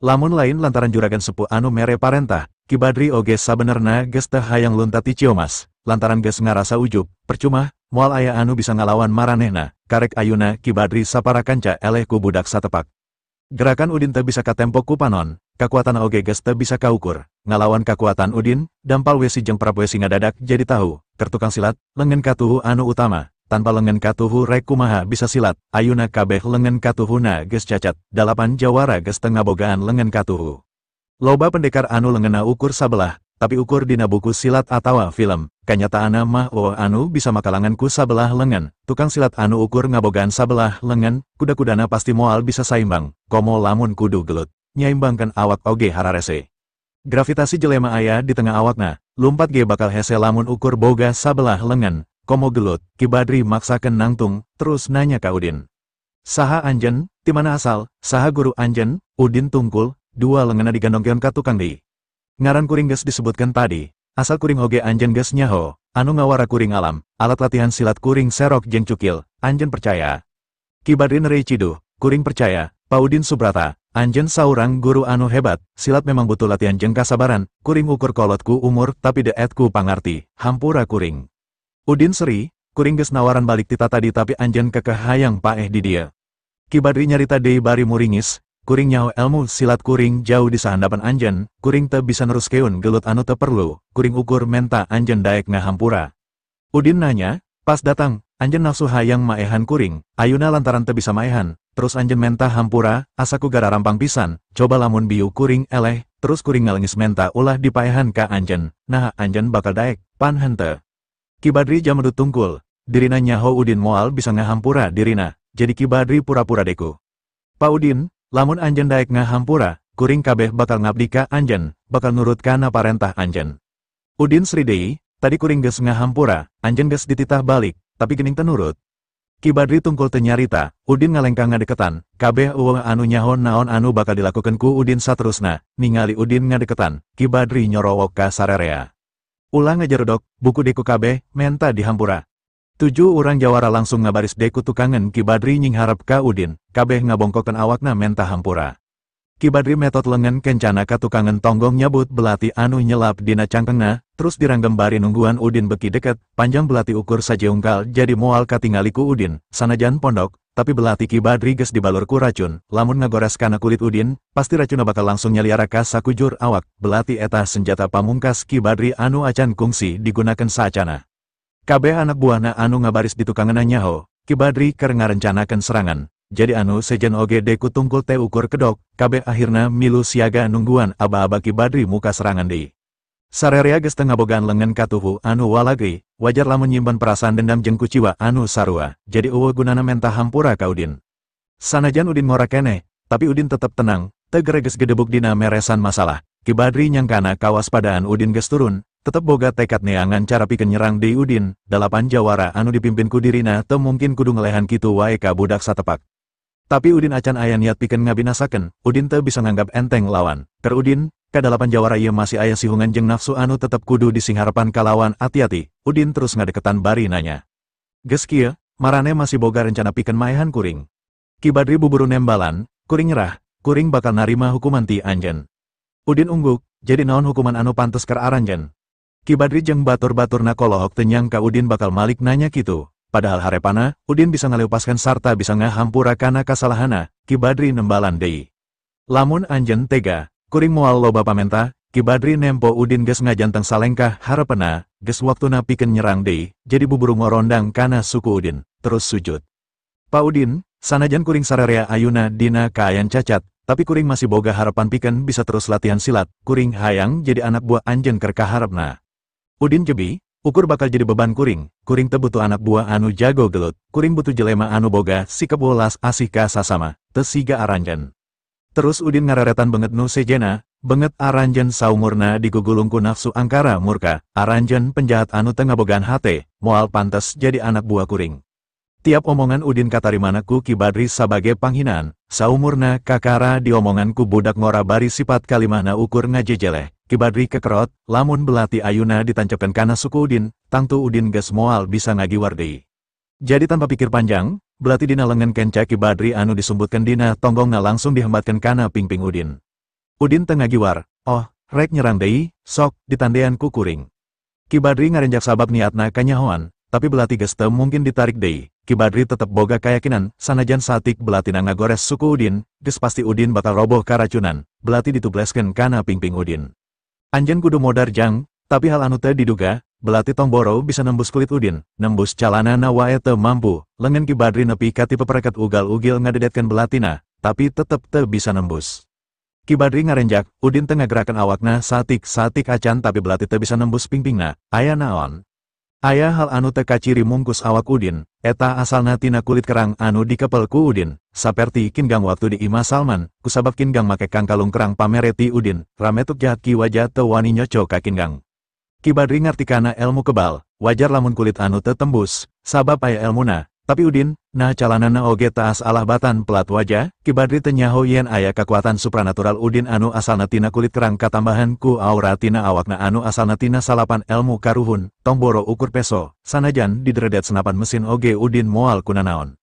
Lamun lain lantaran juragan sepuh anu mere parentah, Ki Badri oge sabenerna geus teu hayang luntat ti Ciomas, lantaran geus ngarasa ujub, percuma, moal aya anu bisa ngalawan maranehna, karek ayuna Ki Badri sapara kanca eleh ku budak satepak. Gerakan Udin teu bisa katempo ku panon, kakuatan oge geus teu bisa kaukur, ngalawan kakuatan Udin, dampal wesi jeung Prabwesi ngadadak jadi tahu, keur tukang silat, leungeun katuhu anu utama. Tanpa lengan katuhu rek kumaha bisa silat, ayuna kabeh lengan katuhuna geus cacat, 8 jawara geus teu ngabogaan lengan katuhu. Loba pendekar anu leungeunna ukur sabelah, tapi ukur dina buku silat atawa film, kanyataanna mah eueuh anu bisa makalangan ku sabelah lengan, tukang silat anu ukur ngabogaan sabelah lengan, kuda-kudana pasti moal bisa saimbang, komo lamun kudu gelut, nyaimbangkeun awak oge hararese. Gravitasi jelema aya di tengah awakna, lumpat ge bakal hese lamun ukur boga sabelah lengan. Komo gelut, Ki Badri maksakeun nangtung, terus nanya ka Udin. Saha anjen, ti mana asal, saha guru anjen, Udin tungkul, dua leungeunna digandongkeun ka tukang deui. Ngaran kuring geus disebutkeun tadi, asal kuring oge anjen geus nyaho, anu ngawara kuring alam, alat latihan silat kuring serok jeung cukil, anjen percaya. Ki Badri nerei ciduh, kuring percaya, Pa Udin Subrata, anjen saurang guru anu hebat, silat memang butuh latihan jeung kasabaran, kuring ukur kolotku umur tapi deetku pangarti, hampura kuring. Udin seri, kuring geus nawaran balik tita tadi tapi anjen kekeh hayang paeh di dia. Ki Badri nyarita deui bari muringis, kuring nyaho elmu silat kuring jauh di sahandapan anjen, kuring teu bisa neruskeun gelut anu teu perlu, kuring ukur menta anjen daek ngahampura. Udin nanya, pas datang, anjen nafsu hayang maehan kuring, ayuna lantaran teu bisa maehan, terus anjen menta hampura, asaku gara rampang pisan, coba lamun biu kuring eleh, terus kuring ngalengis menta ulah dipaehan ka anjen, nah anjen bakal daek, pan henteu. Ki Badri jamedut tungkul, dirina nyaho Udin moal bisa ngahampura dirina, jadi Ki Badri pura-pura deku. Pa Udin, lamun anjen daek ngahampura, kuring kabeh bakal ngabdi ka anjen, bakal nurut kana parentah anjen. Udin sri deui, tadi kuring geus ngahampura, anjen geus dititah balik, tapi geuning teu nurut. Ki Badri tungkul teu nyarita, Udin ngalengkang ngadeketan, kabeh eueuh anu nyaho naon anu bakal dilakukeun ku Udin saterusna, ningali Udin ngadeketan, Ki Badri nyorowok ka sarerea. Ulah ngajarudok, buku deku kabeh, menta dihampura. 7 urang jawara langsung ngabaris deku tukangan Ki Badri nyingharap ka Udin, kabeh ngabongkokeun awakna menta hampura. Ki Badri metot lengan kencana ka tukangan tonggong nyabut belati anu nyelap dina cangkengna, terus diranggem bari nungguan Udin beki deket, panjang belati ukur sajeungkal jadi moal katingali ku Udin, sanajan pondok, tapi belati Ki Badri geus dibalur ku racun, lamun ngagores kana kulit Udin, pasti racunna bakal langsung nyaliara ka sakujur awak, belati eta senjata pamungkas Ki Badri anu acan kungsi digunakan saacana. Kabeh anak buahna anu ngabaris di tukanganna nyaho, Ki Badri keur ngarencanakeun serangan, jadi anu sejen oge deku tungkul teh ukur kedok, kabeh akhirna milu siaga nungguan aba-aba Ki Badri muka serangan deui. Sarerea geus teu ngabogaan leungeun katuhu anu walagri, wajar lamun nyimpen perasaan dendam jeung kuciwa anu sarua, jadi eueuh gunana menta hampura ka Udin. Sanajan Udin ngora keneh, tapi Udin tetep tenang, teu gereges gedebuk dina meresan masalah. Ki Badri nyangkana kawaspadaan Udin geus turun, tetep boga tekad neangan cara pikeun nyerang deui Udin, 8 jawara anu dipimpin ku dirina teu mungkin kudu ngelehan kitu wae ka budak satepak. Tapi Udin acan aya niat pikeun ngabinasakeun, Udin teu bisa nganggap enteng lawan. Keur Udin, ka-8 jawara ieu masih aya sihungan jeung nafsu anu tetep kudu disingharepan kalawan ati-ati, Udin terus ngadeketan bari nanya. Geus kieu, marane masih boga rencana pikeun maehan kuring. Ki Badri buburu nembalan, kuring nyerah, kuring bakal narima hukuman ti anjen. Udin ungguk, jadi naon hukuman anu pantes keur aranjen. Ki Badri jeung batur-baturna kolohok teu nyangka Udin bakal malik nanya kitu. Padahal harepana, Udin bisa ngaleupaskeun sarta bisa ngahampura kana kasalahana, Ki Badri nembalan deui. Lamun anjen tega, kuring moal loba pamenta, Ki Badri nempo Udin geus ngajanteng salengkah harepena, geus waktuna pikeun nyerang deui, jadi buburu ngorondang kana suku Udin, terus sujud. Pa Udin, sanajan kuring sararea ayuna dina kaayan cacat, tapi kuring masih boga harapan pikeun bisa terus latihan silat, kuring hayang jadi anak buah anjeun keur kaharepna. Udin jebi, ukur bakal jadi beban kuring, kuring teu butuh anak buah anu jago gelut, kuring butuh jelema anu boga sikap welas asih ka sasama, teu siga aranjeun. Terus Udin ngararetan banget nu sejena, banget aranjeun saumurna digugulung ku nafsu angkara murka, aranjeun penjahat anu teu ngabogaan hate, moal pantes jadi anak buah kuring. Tiap omongan Udin katarimana ku Ki Badri sabagai panghinaan, saumurna kakara diomongan ku budak ngora bari sifat kalimahna ukur ngajejeleh. Ki Badri kekerot, lamun belati ayuna ditancepkeun kana suku Udin, tangtu Udin geus moal bisa ngagiwar deui. Jadi tanpa pikir panjang, belati dina lengan kenca Ki Badri anu disumbutkeun dina tonggongna langsung dihembatkeun kana pingping Udin. Udin teu ngagiwar, oh, rek nyerang deui, sok, ditandean ku kuring. Ki Badri ngarenjak sabab niatna kanyahoan, tapi belati geus teu mungkin ditarik deui. Ki Badri tetep boga kayakinan, sanajan satik belatina ngagores suku Udin, geus pasti Udin bakal roboh karacunan, belati ditubleskeun kana pingping Udin. Anjeun kudu modar jang, tapi hal anu teu diduga, belati tong boro bisa nembus kulit Udin, nembus calanana wae teu mampu, lengan Ki Badri nepi ka ti pepereket ugal-ugil ngadedetkeun belatina, tapi tetep teu bisa nembus. Ki Badri ngarenjak, Udin teu ngagerakeun awakna satik-satik acan tapi belati teu bisa nembus pingpingna, aya naon? Aya hal anu teu kaciri mungkus awak Udin, eta asalna tina kulit kerang anu dikepel ku Udin, saperti King waktu di Imah Salman, kusabab King make kangkalung kerang pamereti Udin, rametuk jahat Ki wajah teu wani nyoco ka King. Ki Badri ngarti kana elmu kebal, wajar lamun kulit anu teu tembus, sabab aya elmuna, tapi Udin, nah calanana oge taas alah batan pelat wajah, Ki Badri teu nyaho yen aya kakuatan supranatural Udin anu asalna tina kulit kerang katambahan ku aura tina awakna anu asalna tina salapan elmu karuhun, tong boro ukur peso, sanajan dideredet senapan mesin oge Udin moal kunanaon.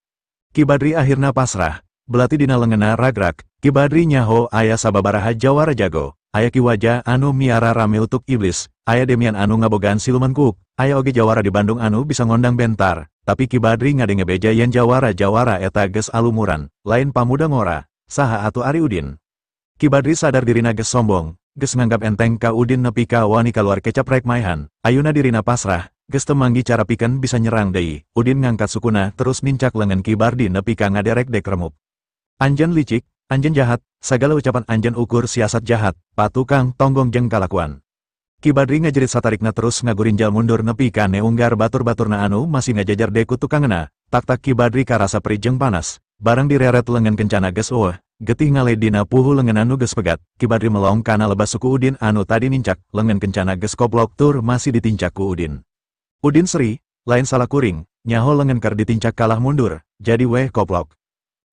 Ki Badri akhirna pasrah, belati dina lengena ragrak, Ki Badri nyaho aya sababaraha jawara jago, aya Ki Wajah anu miara rame utuk iblis, aya Demian anu ngabogaan siluman kuuk, aya oge jawara di Bandung anu bisa ngondang bentar. Tapi Ki Badri ngadenge beja yen jawara-jawara eta geus alumuran, lain pamuda ngora, saha atuh ari Udin. Ki Badri sadar dirina geus sombong, geus nganggap enteng ka Udin nepi ka wani kaluar kecap rek maehan, ayuna dirina pasrah, geus teu manggi cara pikeun bisa nyerang deui. Udin ngangkat sukuna terus nincak lengan Ki Badri nepi ka ngaderek dek remuk. Anjeun licik, anjeun jahat, sagala ucapan anjeun ukur siasat jahat, patukang tonggong jeung kalakuan. Ki Badri ngajerit satarikna terus ngagurinjal mundur nepi ka neunggar batur-baturna anu masih ngajajar deku tukangna, tak-tak Ki Badri karasa perih jeung panas, barang direret lengan kencana geus eueuh, getih ngale dina puhu lengan anu geus pegat, Ki Badri melong kana lebas suku Udin anu tadi nincak, lengan kencana geus koplok tur masih ditincak ku Udin. Udin seri, lain salah kuring, nyaho lengan keur ditincak kalah mundur, jadi weh koplok.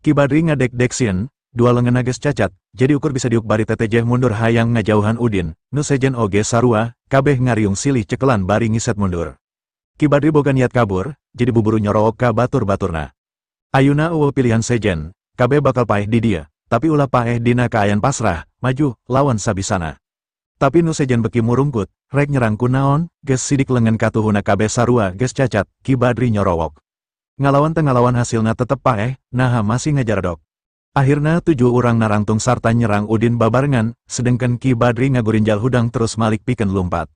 Ki Badri ngadek-dek sieun, dua lengan geus cacat, jadi ukur bisa diuk bari tetejeh mundur hayang ngajauhan Udin, nu sejen oge sarua, kabeh ngariung silih cekelan bari ngiset mundur. Ki Badri boga niat kabur, jadi buburu nyorowok ka batur-baturna. Ayuna eueuh pilihan sejen, kabeh bakal paeh di dia, tapi ulah paeh dina kaayan pasrah, maju, lawan sabisana. Tapi nu sejen beki murungkut, rek nyerang ku naon, geus sidik lengan katuhuna kabeh sarua geus cacat, Ki Badri nyorowok. Ngalawan teu ngalawan hasilna tetep paeh, naha masih ngajaradok. Akhirna 7 urang narangtung sarta nyerang Udin babarengan, sedengkeun Ki Badri ngagurinjal hudang terus malik pikeun lumpat.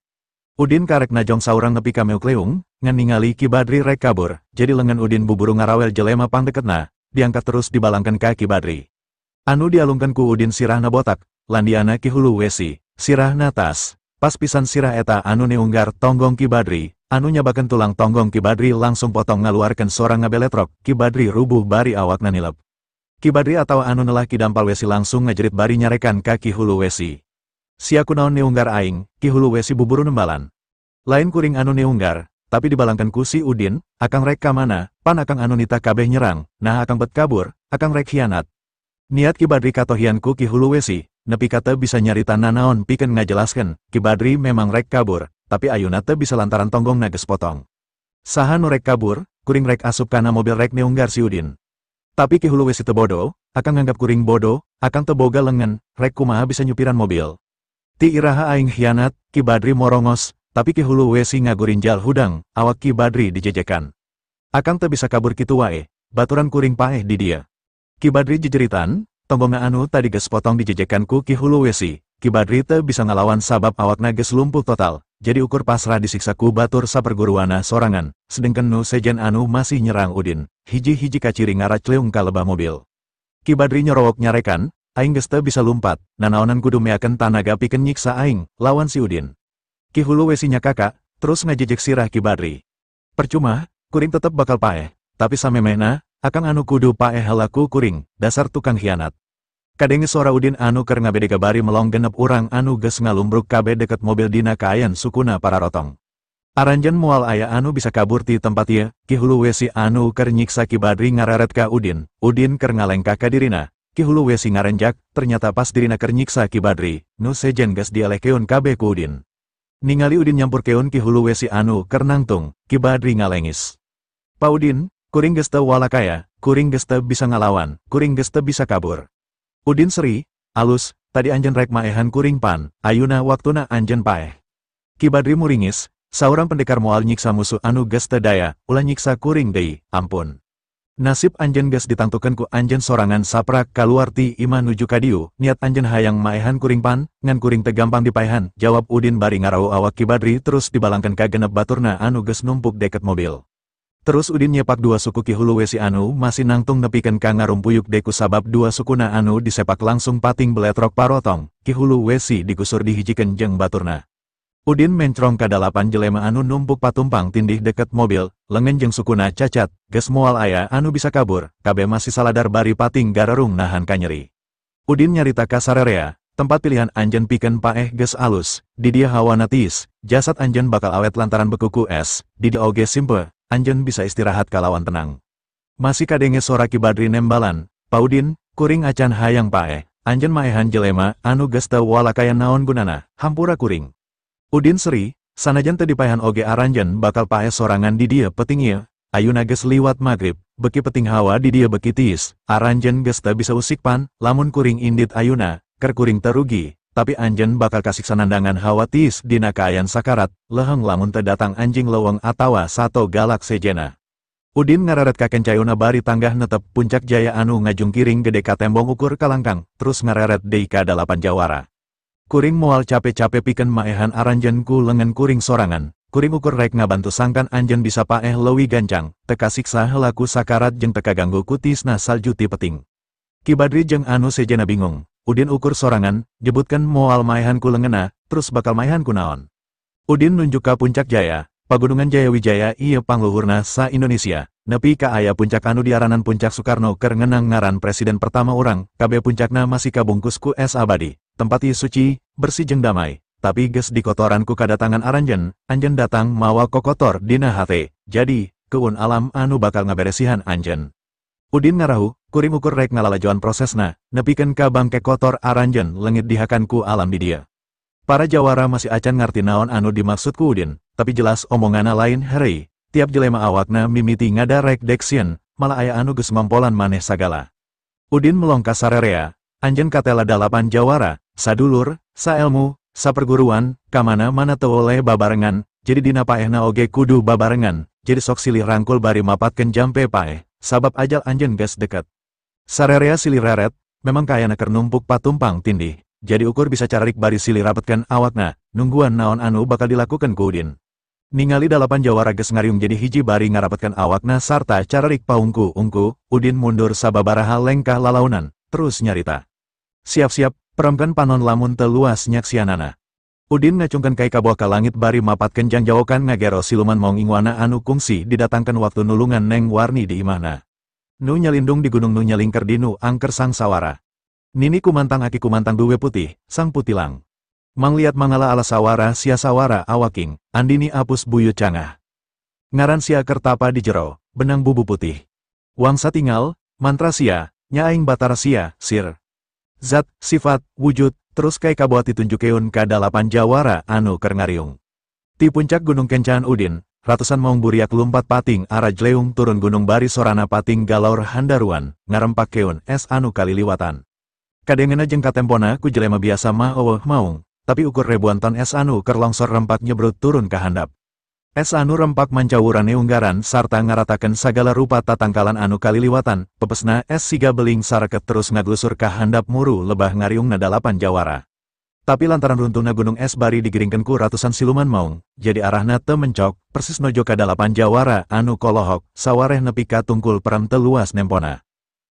Udin karek najong saurang nepi ka meukleung, ngan ningali Ki Badri rek kabur, jadi lengan Udin buburu ngarawel jelema pangdeketna, diangkat terus dibalangkeun ka Ki Badri. Anu dialungkeun ku Udin sirahna botak, landiana Ki Hulu Wesi, sirahna tas, pas pisan sirah eta anu neunggar tonggong Ki Badri, anu nyabakeun tulang tonggong Ki Badri langsung potong ngaluarkeun sora ngabeletrok, Ki Badri rubuh bari awakna nilep. Ki Badri atawa anu nelah Ki Dampal Wesi langsung ngajerit bari nyarekan ka Ki Hulu Wesi. Sia kunaon neunggar aing, Ki Hulu Wesi buburu nembalan. Lain kuring anu neunggar, tapi dibalangkeun ku si Udin, akang rek ka mana, pan akang anu nita kabeh nyerang, nah akang bet kabur, akang rek hianat. Niat Ki Badri katohian ku Ki Hulu Wesi, nepi ka teu bisa nyarita nanaon pikeun ngajelaskeun, Ki Badri memang rek kabur, tapi ayuna teu bisa lantaran tonggongna geus potong. Saha nu rek kabur, kuring rek asup kana mobil rek neunggar si Udin. Tapi Ki Hulu Wesi teu bodoh, akang nganggap kuring bodoh, akang teu boga lengan, rek kumaha bisa nyupiran mobil. Ti iraha aing hianat, Ki Badri morongos, tapi Ki Hulu Wesi ngagurinjal hudang, awak Ki Badri dijejekan. Akang teu bisa kabur kitu wae, baturan kuring paeh di dia. Ki Badri jejeritan, tonggongna anu tadi geus potong dijejekan ku Ki Hulu Wesi, Ki Badri teu bisa ngalawan sabab awakna geus lumpuh total, jadi ukur pasrah disiksa ku batur saperguruana sorangan, sedengkeun nu sejen anu masih nyerang Udin, hiji-hiji kaciri ngaracleung ka lebah mobil. Ki Badri nyorowok nyarekan, aing geus teu bisa lumpat, nanaonan kudu meakeun tanaga pikeun nyiksa aing, lawan si Udin. Ki Hulu Wesi nyakaka, terus ngajejek sirah Ki Badri. Percuma, kuring tetep bakal paeh, tapi samemehna, akang anu kudu paeh heula ku kuring, dasar tukang hianat. Kadenge sora Udin anu keur ngabedega bari melong genep urang anu geus ngalumbruk kabeh deket mobil dina kaayan sukuna pararotong. Aranjeun moal aya anu bisa kabur ti tempat ieu, Ki Hulu Wesi anu keur nyiksa Ki Badri ngareret ka Udin, Udin keur ngalengkah ka dirina, Ki Hulu Wesi ngarenjak, ternyata pas dirina keur nyiksa Ki Badri, nu sejen geus dialehkeun kabeh ku Udin. Ningali Udin nyampurkeun Ki Hulu Wesi anu keur nangtung, Ki Badri ngalengis. Pa Udin, kuring geus teu walakaya, kuring geus teu bisa ngalawan, kuring geus teu bisa kabur. Udin seri, alus, tadi anjeun rek maehan kuring pan, ayuna waktuna anjeun paeh. Ki Badri muringis, saurang pendekar moal nyiksa musuh anu geus teu daya, ulah nyiksa kuring deui, ampun. Nasib anjeun geus ditangtukeun ku anjeun sorangan saprak kaluar ti imah nuju ka dieu, niat anjeun hayang maehan kuring pan, ngan kuring teu gampang dipaehan, jawab Udin bari ngarawu awak Ki Badri terus dibalangkeun ka genep baturna anu geus numpuk deket mobil. Terus Udin nyepak dua suku Ki Hulu Wesi anu masih nangtung nepikeun ka ngarumpuyuk deku sabab dua sukuna anu disepak langsung pating beletrok parotong, Ki Hulu Wesi digusur dihijikeun jeung baturna. Udin mencrong ka dalapan jelema anu numpuk patumpang tindih deket mobil, lengan jeung sukuna cacat, geus moal aya anu bisa kabur, kabeh masih saladar bari pating garerung nahan kanyeri. Udin nyarita ka sarerea, tempat pilihan anjeun pikeun paeh geus alus, di dieu hawana tiis, jasad anjeun bakal awet lantaran bekuku es, di dieu oge simpe, anjeun bisa istirahat kalawan tenang. Masih kadenge sora Ki Badri nembalan, Pa Udin, kuring acan hayang paeh, anjeun maehan jelema anu geus teu walakaya naon gunana, hampura kuring. Udin seri, sanajan teu dipaehan oge aranjeun bakal paeh sorangan di dieu peting ieu, ayuna geus liwat magrib, beki peting hawa di dieu beki tiis, aranjeun geus teu bisa usik pan, lamun kuring indit ayuna, keur kuring teu rugi, tapi anjeun bakal kasiksa nandangan hawa tiis dina kaayan sakarat, leheng lamun teu datang anjing leuweung atawa sato galak sejena. Udin ngareret ka kencayuna bari tanggah netep puncak jaya anu ngajungkiring gede ka tembong ukur kalangkang, terus ngareret deui ka dalapan jawara. Kuring moal cape-cape pikeun maehan aranjeun ku lengan kuring sorangan, kuring ukur rek ngabantu sangkan anjeun bisa paeh leuwih gancang, teu kasiksa heula ku sakarat jeung teu kaganggu ku tiisna salju ti peting. Ki Badri jeung anu sejena bingung, Udin ukur sorangan, nyebutkeun moal maehan ku leungeunna, terus bakal maehan ku naon. Udin nunjuk ka puncak jaya, pagunungan Jaya Wijaya ieu pangluhurna sa Indonesia, nepi ka aya puncak anu diaranan Puncak Soekarno keur ngenang ngaran presiden pertama urang, kabeh puncakna masih kabungkus ku es abadi. Tempat ieu suci, bersih jeung damai, tapi geus dikotoran ku kadatangan aranjeun, anjeun datang mawa kokotor dina hate, jadi, keun alam anu bakal ngaberesihan anjeun. Udin ngarahu, kuring ukur rek ngalalajoan prosesna, nepikeun ka bangke kotor aranjeun leungit dihakan ku alam di dieu. Para jawara masih acan ngarti naon anu dimaksud ku Udin, tapi jelas omongana lain herei, tiap jelema awakna mimiti ngadarek deksieun, malah aya anu geus ngompolan maneh sagala. Udin melongka sarerea, anjeun katela dalapan jawara, sadulur, saelmu, saperguruan, kamana-mana teu oleh babarengan, jadi dina paehna oge kudu babarengan, jadi sok silih rangkul bari mapatkeun jampe paeh, sabab ajal anjeun geus deket. Sarerea silih reret, memang kaayana keur numpuk patumpang tindih, jadi ukur bisa cararik bari silih rapetkeun awakna, nungguan naon anu bakal dilakukeun ku Udin. Ningali dalapan jawara geus ngariung jadi hiji bari ngarapetkeun awakna sarta cararik paungku-ungku, Udin mundur sababaraha lengkah lalaunan, terus nyarita. Siap-siap, peremkeun panon lamun teu luas nyaksianana. Udin ngacungkeun kai kaboa ka langit bari mapatkeun jangjawokan ngagero siluman maung ingwana anu kungsi didatangkeun waktu nulungan Neng Warni di imahna. Nu nyalindung di gunung nu nyalingker dinu angker sang sawara. Nini kumantang aki kumantang duwe putih, sang putilang. Mangliat mangala ala sawara sia sawara awaking, andini apus buyut cangah. Ngaran sia kertapa di jero, benang bubu putih. Wangsa tinggal, mantra sia, nyaing batara sia, sir. Zat, sifat, wujud, terus kai kaboa ditunjukeun ka dalapan jawara anu keur ngariung. Ti puncak Gunung Kencahan Udin, ratusan maung buriak lumpat pating arah jleung turun gunung bari sorana pating galaur handaruan, ngarempak keun es anu kaliliwatan. Kadengena jeung katempona ku jelema biasa mah eueuh maung, tapi ukur ribuan ton es anu keur longsor rempak nyebrut turun ka handap. Es anu rempak mancawurane unggaran sarta ngaratakeun sagala rupa tatangkalan anu kaliliwatan, pepesna es siga beling sareket terus ngaglusur ka handap muru lebah ngariungna dalapan jawara. Tapi lantaran runtuhna gunung es bari digiringkeun ku ratusan siluman maung, jadi arahna teu mencok, persis nojo ka dalapan jawara anu kolohok, sawareh nepi ka tungkul perem teu luas nempona.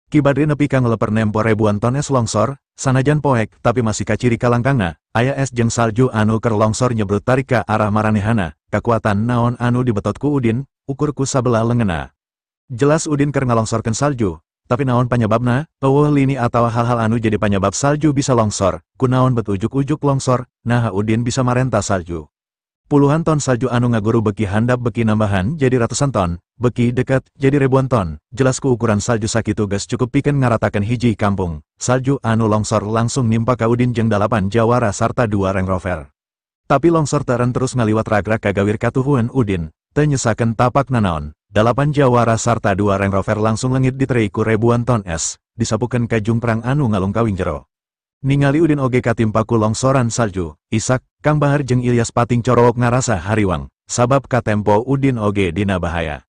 Ki Badri nepi ka ngeleper nempo ribuan ton es longsor, sanajan poek tapi masih kaciri kalangkangna, aya es jeung salju anu keur longsor nyebrut tarik ka arah maranehana, kakuatan naon anu dibetot ku Udin, ukur ku sabelah leungeunna. Jelas Udin keur ngalongsorkeun salju, tapi naon panyebabna, eueuh lini atawa hal-hal anu jadi panyebab salju bisa longsor, kunaon bet ujuk-ujuk longsor, naha Udin bisa marenta salju. Puluhan ton salju anu ngaguru beki handap beki nambahan jadi ratusan ton, beki deket jadi ribuan ton, jelas ku ukuran salju sakitu geus cukup pikeun ngaratakeun hiji kampung. Salju anu longsor langsung nimpa ka Udin jeung 8 jawara sarta 2 Range Rover. Tapi longsor teren terus ngaliwat ragrak kagawir katuhuan Udin, teu nyesakeun tapak nanaon. 8 jawara sarta 2 Range Rover langsung lengit diterei ku ribuan ton es, disapukeun ka jungprang anu ngalungkawing jero. Ningali Udin oge katimpa ku longsoran salju, Isak, Kang Bahar jeung Ilyas pating corowok ngarasa hariwang, sabab katempo Udin oge dina bahaya.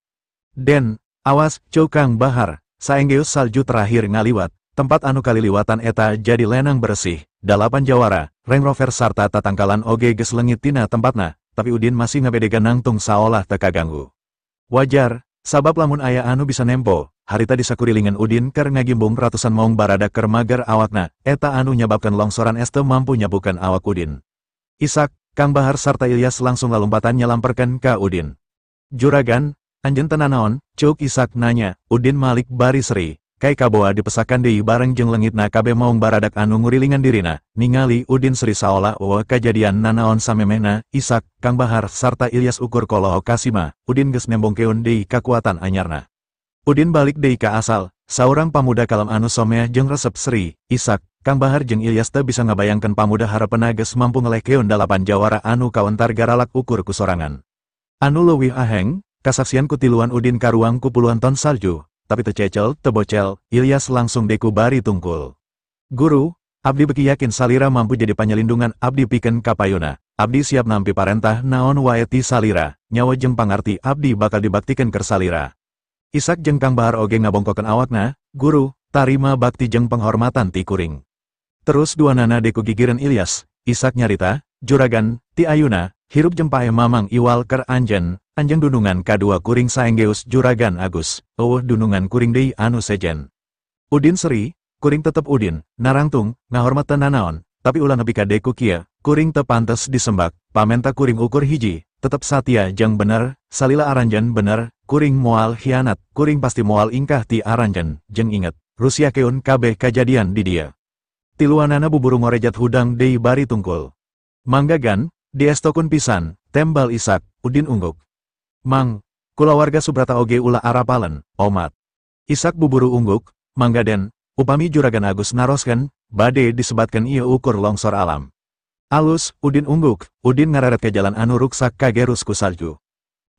Den, awas, ceuk Kang Bahar, saenggeus salju terakhir ngaliwat, tempat anu kaliliwatan eta jadi lenang bersih, 8 jawara, Range Rover sarta tatangkalan oge geus leungit tina tempatna, tapi Udin masih ngabedegan nangtung saolah teu kaganggu. Wajar, sabab lamun aya anu bisa nempo, harita disakurilingan Udin keur ngagimbung ratusan maung baradak keur mager awakna, eta anu nyababkeun longsoran es teu mampu nyapukeun awak Udin. Isak, Kang Bahar sarta Ilyas langsung lalumpatan nyalamperkeun ka Udin. Juragan, anjeun teu nanaon, ceuk Isak nanya, Udin malik bari seri, kai kaboa dipesakan deui bareng jeung leungitna kabeh maung baradak anu ngurilingan dirina, ningali Udin seri saolah eueuh kajadian nanaon samemehna, Isak, Kang Bahar sarta Ilyas ukur kolohok kasima, Udin geus nembongkeun deui kakuatan anyarna. Udin balik deui ka asal, saurang pamuda kalem anu someah jeung resep seri, Isak, Kang Bahar jeung Ilyas teu bisa ngabayangkeun pamuda harepeuna geus mampu ngelehkeun 8 jawara anu kawentar garalak ukur ku sorangan. Anu leuwih aheng, kasaksian ku tiluan Udin karuang ku puluhan ton salju, tapi teu cecel, teu bocel, Ilyas langsung deku bari tungkul. Guru, abdi beki yakin salira mampu jadi panyelindungan abdi pikeun kapayuna. Abdi siap nampi parentah naon wae ti salira, nyawa jeung pangarti abdi bakal dibaktikeun keur salira. Isak jeung Kang Bahar oge ngabongkokeun awakna, guru, tarima bakti jeung penghormatan ti kuring. Terus dua nana deku gigireun Ilyas, Isak nyarita, juragan, ti ayuna, hirup jeung paeh mamang iwal ker anjen, anjeng dunungan kadua kuring saenggeus juragan Agus, eueuh dunungan kuring deui anu sejen. Udin seri, kuring tetep Udin, narangtung, ngahormat teu nanaon, tapi ulah nepi ka deku kieu, kuring teu pantes disembak, pamenta kuring ukur hiji, tetep satia jeung bener, salila aranjeun bener, kuring moal hianat, kuring pasti moal ingkah ti aranjeun, jeung inget, Rusia keun kabeh kajadian di dia. Tiluanana buburu ngorejat hudang deui bari tungkul. Manggagan, diestokun pisan, tembal Isak, Udin ungguk. Mang, kulawarga Subrata oge ulah arapalen, omat. Isak buburu ungguk, manggaden, upami juragan Agus naroskeun, bade disebatkeun ieu ukur longsor alam. Alus, Udin ungguk, Udin ngareret ke jalan anu ruksak kagerus ku salju.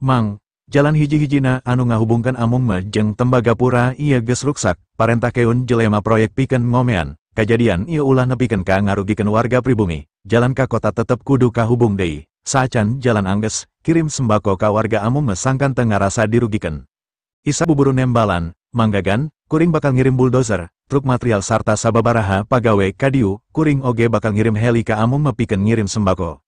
Mang, jalan hiji-hijina anu ngahubungkeun Amungme jeung Tembagapura ieu geus ruksak, parentah keun jelema proyek pikeun ngomean, kajadian ieu ulah nepikeun ka ngarugikeun warga pribumi, jalan ka kota tetep kudu kahubung deui. Saacan jalan angges, kirim sembako ka warga Amungme sangkan teu ngarasa dirugikeun. Isak buburu nembalan, manggagan, kuring bakal ngirim bulldozer, truk material sarta sababaraha pagawe kadiu, kuring oge bakal ngirim heli ka Amungme pikeun ngirim sembako.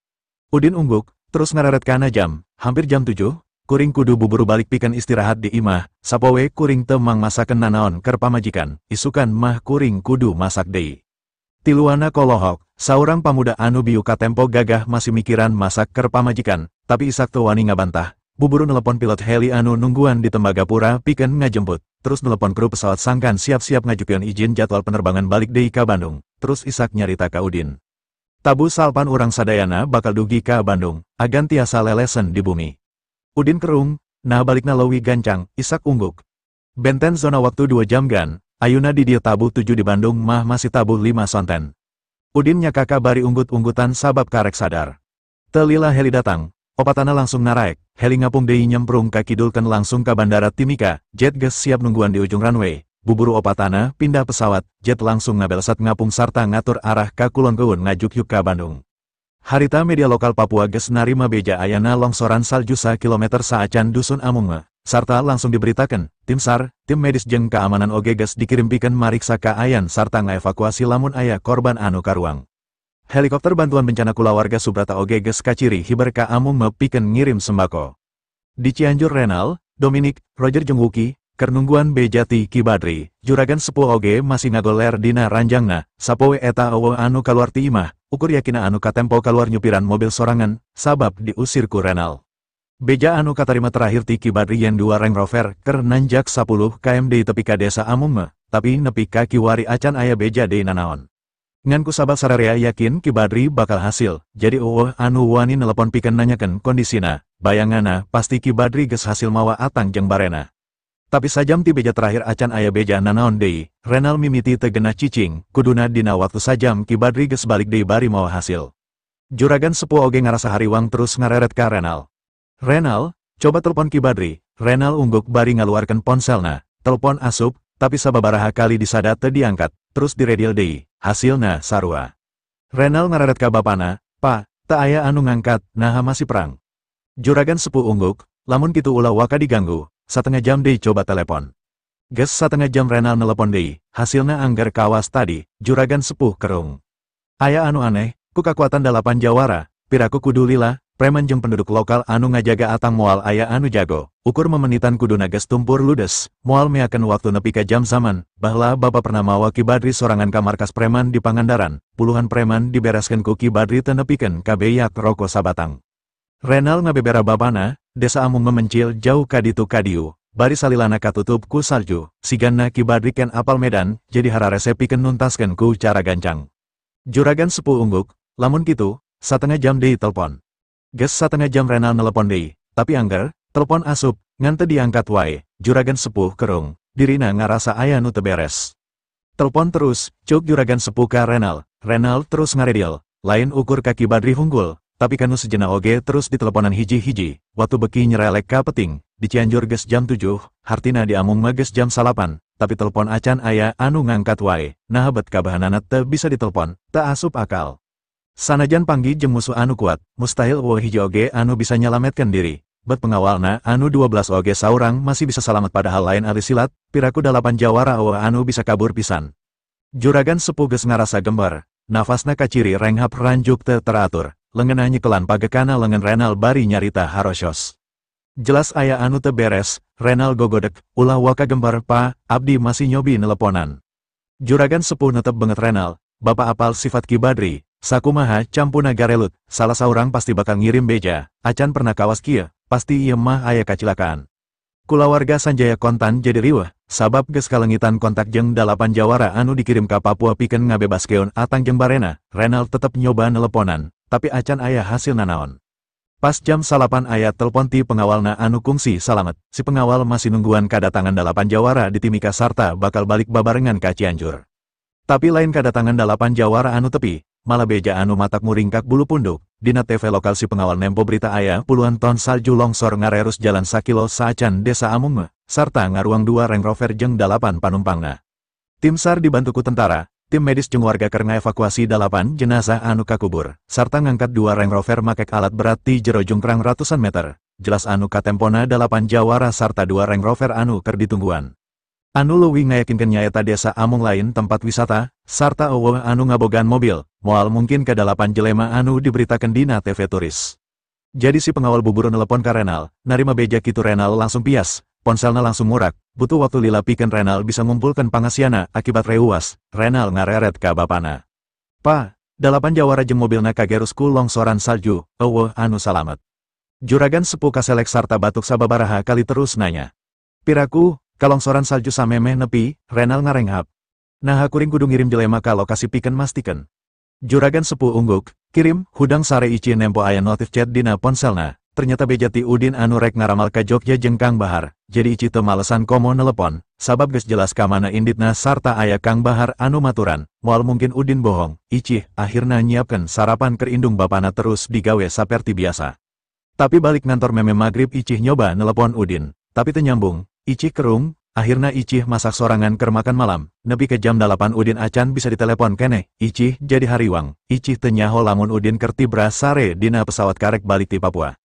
Udin ungguk, terus ngareret kana jam, hampir jam 7, kuring kudu buburu balik pikeun istirahat di imah, sapoe kuring teu mang masakeun nanaon keur pamajikan, isukan mah kuring kudu masak deui. Tiluana kolohok, saurang pamuda anu bieu katempo gagah masih mikiran masak keur pamajikan, tapi Isak teu wani ngabantah, buburu nelepon pilot heli anu nungguan di Tembagapura pikeun ngajemput, terus nelepon kru pesawat sangkan siap-siap ngajukeun izin jadwal penerbangan balik deui ka Bandung, terus Isak nyarita ka Udin. Tabu salpan urang sadayana bakal dugi ka Bandung, agan tiasa lelesen di bumi. Udin kerung, nah balikna leuwih gancang, Isak ungguk. Benten zona waktu 2 jam gan, ayuna di dieu tabuh 7 di Bandung mah masih tabuh 5 sonten. Udin nyakaka bari unggut-unggutan sabab karek sadar. Telila heli datang, opatana langsung naraek, heli ngapung deui nyemprung ka kidulkeun langsung ka bandara Timika, jet geus siap nungguan di ujung runway, buburu opatana pindah pesawat, jet langsung ngabelsat ngapung sarta ngatur arah ka Kulon Keun ngajuk ka Bandung. Harita media lokal Papua geus narima beja ayana longsoran salju sakilometer saacan dusun Amungme, sarta langsung diberitakan, tim SAR, tim medis jeung keamanan oge geus dikirim pikeun mariksa kaayan sarta ngaevakuasi lamun aya korban anu karuang. Helikopter bantuan bencana kulawarga Subrata oge geus kaciri hiber ka Amungme pikeun ngirim sembako. Di Cianjur Renal, Dominic, Roger jeung Wuki, keur nungguan beja ti Ki Badri, juragan sepuh oge masih ngagoler dina ranjangna, sapoe eta euweuh anu kaluar ti imah, ukur yakina anu katempo kaluar nyupiran mobil sorangan, sabab diusir ku Renal. Beja anu katarima terakhir ti Ki Badri yen 2 Range Rover keur nanjak 10 km deui tepi ka desa Amungme, tapi nepi ka kiwari acan aya beja deui nanaon. Ngan ku sabab sararea yakin Ki Badri bakal hasil, jadi euweuh anu wani nelepon pikeun nanyakeun kondisina, bayangana pasti Ki Badri geus hasil mawa atang jeung barena. Tapi sajam ti beja terakhir acan aya beja nanaon deui, Renal mimiti teu genah cicing, kuduna dina waktu sajam Ki Badri geus balik deui bari mawa hasil. Juragan sepuh oge ngarasa hariwang terus ngareret ka Renal. Renal, coba telepon Ki Badri. Renal ungguk bari ngaluarkeun ponselna, telepon asup, tapi sababaraha kali disada teu diangkat, terus diredial deui, hasilna sarua. Renal ngareret ka bapana, "Pa, teu aya anu ngangkat, naha masih perang." Juragan sepuh ungguk, lamun kitu ulah waka diganggu, satengah jam deui coba telepon. Geus satengah jam Renal nelepon deui, hasilna angger kawas tadi, juragan sepuh kerung. Aya anu aneh, ku kakuatan 8 jawara, piraku kudu lila, preman jeung penduduk lokal anu ngajaga atang moal aya anu jago, ukur memenitan kuduna geus tumpur ludes, moal meakeun waktu nepi ka jam zaman, bahla bapa pernah mawa Ki Badri sorangan ka markas preman di Pangandaran, puluhan preman dibereskeun ku Ki Badri teu nepikeun ka beyak roko sabatang. Renal ngabebera bapana, desa Amungme mencil jauh ka ditu ka dieu, bari salilana katutup ku salju, sigana Ki Badri ken apal medan, jadi hararese pikeun nuntaskeun ku cara gancang. Juragan sepuh ungguk, lamun kitu, satengah jam deui telepon. Geus satengah jam Renal nelepon deui, tapi angger, telepon asup, ngan teu diangkat wae, juragan sepuh kerung, dirina ngarasa aya nu teu beres. Telepon terus, cuk juragan sepuh ka Renal, Renal terus ngaredial, lain ukur ka Ki Badri hunggul, tapi kanu sejenah oge terus diteleponan hiji-hiji, waktu beki nyerelek ka peting, di Cianjur geus jam 7, hartina di Amungme geus jam 9, tapi telepon acan aya anu ngangkat wae, naha bet kabahanana teu bisa ditelepon, teu asup akal. Sanajan panggih jeung musuh anu kuat, mustahil euweuh hiji oge anu bisa nyalametkeun diri. Bet pengawalna anu 12 oge saurang masih bisa salamet padahal lain ahli silat, piraku 8 jawara euweuh anu bisa kabur pisan. Juragan sepuh geus ngarasa gembar, nafasna kaciri renghap ranjuk teu teratur, leungeunna nyekelan pagekana leungeun Renal bari nyarita harosyos. Jelas aya anu teu beres, Renal gogodek, ulah waka gembar pa, abdi masih nyobi neleponan. Juragan sepuh netep banget Renal, bapa apal sifat Ki Badri. Sakumaha campuna garelut, salah saurang pasti bakal ngirim beja, acan pernah kawas kieu, pasti ieu mah aya kacilakaan. Kulawarga Sanjaya kontan jadi riweuh, sabab geus kalengitan kontak jeung 8 jawara anu dikirim ka Papua pikeun ngabebaskeun atang jeung barena, Renal tetep nyoba neleponan, tapi acan aya hasil nanaon. Pas jam 9 aya telepon ti pengawalna anu kungsi salamet, si pengawal masih nungguan kadatangan 8 jawara di Timika sarta bakal balik babarengan ka Cianjur. Tapi lain kadatangan 8 jawara anu tepi, malah beja anu matak muringkak bulu punduk, dina TV lokal si pengawal nempo berita aya puluhan ton salju longsor ngarerus jalan sakilo saacan desa Amungme, sarta ngaruang 2 Range Rover jeung 8 panumpangna. Tim SAR dibantu ku tentara, tim medis jeung warga keur ngaevakuasi 8 jenazah anu kakubur, sarta ngangkat 2 Range Rover make alat berat ti jero jungkrang ratusan meter, jelas anu katempona 8 jawara sarta 2 Range Rover anu keur ditungguan. Anu leuwih ngayakinkeun nyaeta desa Amung lain tempat wisata, sarta euweuh anu ngabogaan mobil, moal mungkin ka 8 jelema anu diberitakeun dina TV turis. Jadi si pengawal buburu nelepon ka Renal, narima beja kitu Renal langsung pias, ponselna langsung murak, butuh waktu lila pikeun Renal bisa ngumpulkeun pangasiana akibat reuas, Renal ngareret ka bapana. Pa, 8 jawara jeung mobilna kagerus ku longsoran salju, euweuh anu salamet. Juragan sepuh kaselek sarta batuk sababaraha kali terus nanya. Piraku, kalongsoran salju samemeh nepi, Renal ngarenghap. Naha kuring kudu ngirim jelema ka lokasi pikeun mastikeun. Juragan sepuh ungguk, kirim, hudang sare ici nempo aya notif chat dina ponselna, ternyata beja ti Udin anu rek ngaramal ka Jogja jeung Kang Bahar, jadi ici teu malesan komo nelepon, sabab geus jelas ka mana inditna sarta aya Kang Bahar anu maturan, moal mungkin Udin bohong, Icih akhirna nyiapkeun sarapan keur indung bapana terus digawe saperti biasa. Tapi balik ngantor meme magrib Icih nyoba nelepon Udin, tapi teu nyambung. Icih kerung, akhirna Icih masak sorangan keur makan malam, nepi ke jam 8 Udin acan bisa ditelepon keneh, Icih jadi hariwang, Icih teu nyaho lamun Udin keur tibra sare dina pesawat karek balik ti Papua.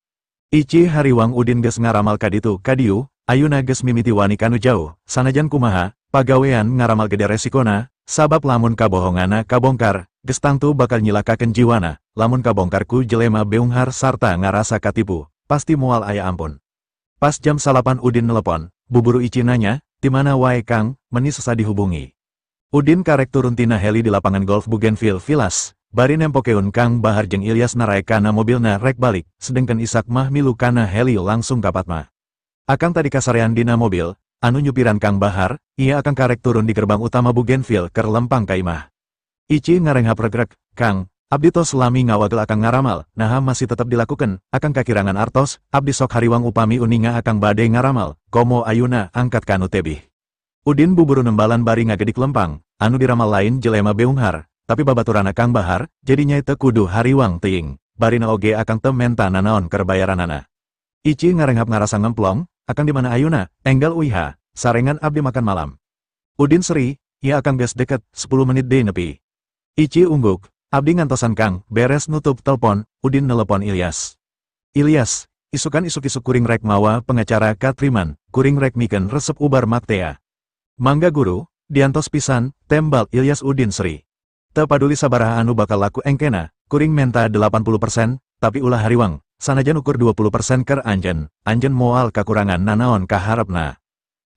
Icih hariwang Udin geus ngaramal ka ditu ka dieu, ayuna geus mimiti wani kanu jauh, sanajan kumaha, pagawean ngaramal gede resikona, sabab lamun kabohongana kabongkar, geus tangtu bakal nyilakakeun jiwana, lamun kabongkar ku jelema beunghar sarta ngarasa katipu, pasti moal aya ampun. Pas jam 9 Udin nelepon, buburu Ici nanya, "Timana wae Kang, meni sesa dihubungi." Udin karek turun tina heli di lapangan golf Bougainville Villas, bari nempokeun Kang Bahar jeung Ilyas naraek kana mobilna rek balik, sedengkeun Isak mah milu kana heli langsung ka Patma. Akang tadi kasarean dina mobil, anu nyupiran Kang Bahar, ia akang karek turun di gerbang utama Bougainville keur lempang ka imah. Ici ngarenghap regrek, "Kang, abdi tos lami ngawagel akang ngaramal, naha masih tetep dilakukan, akang kakirangan artos, abdi sok hariwang upami uninga akang bade ngaramal, komo ayuna angkat kanu tebih." Udin buburu nembalan bari ngagedik lempang, anu diramal lain jelema beunghar, tapi babaturana Kang Bahar, jadinya teu kudu hariwang teuing, barina oge akang teu menta nanaon keur bayaranana. Ici ngarenghap ngarasa ngemplong, "Akang di mana ayuna, enggal uiha, sarengan abdi makan malam." Udin seri, "Iya akang geus deket, 10 menit deui nepi." Ici ungguk, "Abdi ngantosan Kang." Beres nutup telepon, Udin nelepon Ilyas. "Ilyas, isukan isuk-isuk kuring rek mawa pengacara Katriman, kuring rek mikeun resep ubar maktea." "Mangga guru, diantos pisan," tembal Ilyas. Udin seri. "Teu paduli sabaraha anu bakal laku engkena, kuring menta 80%, tapi ulah hariwang, sanajan ukur 20% ker anjen, anjen moal kakurangan nanaon kaharepna."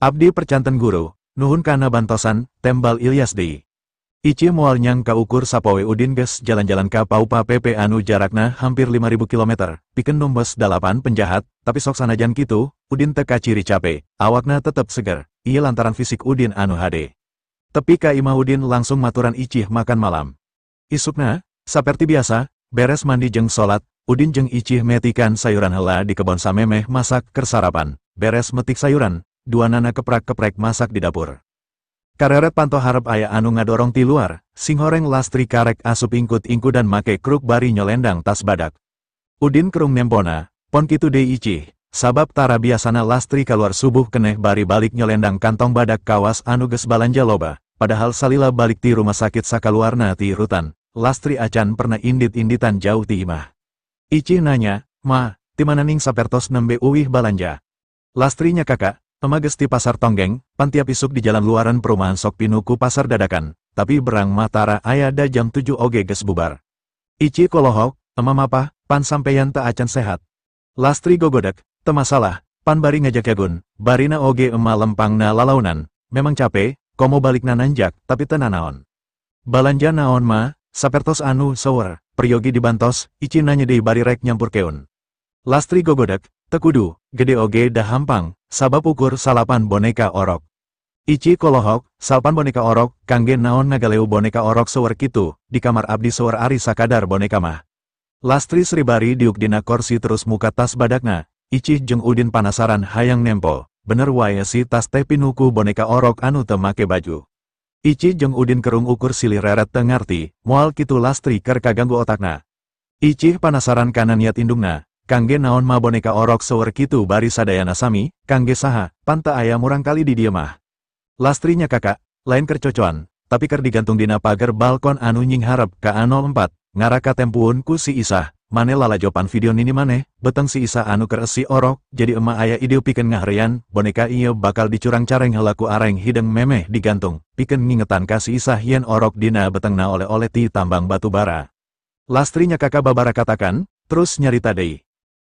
"Abdi percanten guru, nuhun kana bantosan," tembal Ilyas deui. Ici moal nyangka ukur sapoe Udin geus jalan-jalan ka Paupa PP anu jarakna hampir 5000 km, pikeun numbes 8 penjahat, tapi sok sanajan kitu, Udin teu kaciri cape, awakna tetep seger, ieu lantaran fisik Udin anu hade. Tepi ka imah Udin langsung maturan Icih makan malam. Isukna, saperti biasa, beres mandi jeung salat, Udin jeung Icih metikan sayuran heula di kebon samemeh masak keur sarapan, beres metik sayuran, dua nana keprak-keprek masak di dapur. Kareret panto harep aya anu ngadorong ti luar, singhoreng Lastri karek asup ingkut-ingkudan make kruk bari nyolendang tas badak. Udin kerung nempona, pon kitu deui Icih, sabab tara biasana Lastri kaluar subuh keneh bari balik nyolendang kantong badak kawas anu geus balanja loba, padahal salila balik ti rumah sakit sakaluarna ti rutan, Lastri acan pernah indit-inditan jauh ti imah. Icih nanya, "Ma, ti mana ning sapertos nembe uwih balanja?" Lastri nya kakak, "Ema geus ti pasar Tonggeng, pan tiap isuk di jalan luaran perumahan sok pinuku pasar dadakan, tapi berang matara aya da jam 7 oge geus bubar." Ici kolohok, "Ema mapah, pan sampeyan teu acan sehat." Lastri gogodek, "Teu masalah, pan bari ngajak jagun, barina oge ema lempangna lalaunan, memang cape, komo balikna nanjak, tapi teu nanaon." "Balanja naon ma, sapertos anu seueur, peryogi dibantos?" Ici nanya deui bari rek nyampurkeun. Lastri gogodek, "Teu kudu, gede oge dah hampang, sabab ukur salapan boneka orok." Ici kolohok, "Salapan boneka orok, kangge naon ngagaleu boneka orok seueur kitu, di kamar abdi seueur ari sakadar boneka mah." Lastri sribari diuk dina korsi terus muka tas badakna, Icih jeung Udin panasaran hayang nempo, bener wae si tas teh pinuku boneka orok anu teu make baju. Ici jeung Udin kerung ukur silih reret teu ngarti, moal kitu Lastri keur kaganggu otakna. Icih panasaran kana niat indungna, kangge naon ma boneka orok seueur kitu bari sadayana sami, kangge saha, pan teu aya murangkali di dieu mah. Lastri nya kakak, lain keur cocoan, tapi keur digantung dina pager balkon anu nyingharep ka A04, ngaraka tempuun ku si Isah, mane lalajopan video nini maneh, beteng si Isah anu keur esi orok, jadi emak aya ide pikeun ngahreyan, boneka ieu bakal dicurang-careng heula ku areng hideung memeh digantung, pikeun ngingetan ka si Isah yen orok dina betengna oleh-oleh ti tambang batu bara. Lastri nya kakak babara katakan, terus nyarita deui.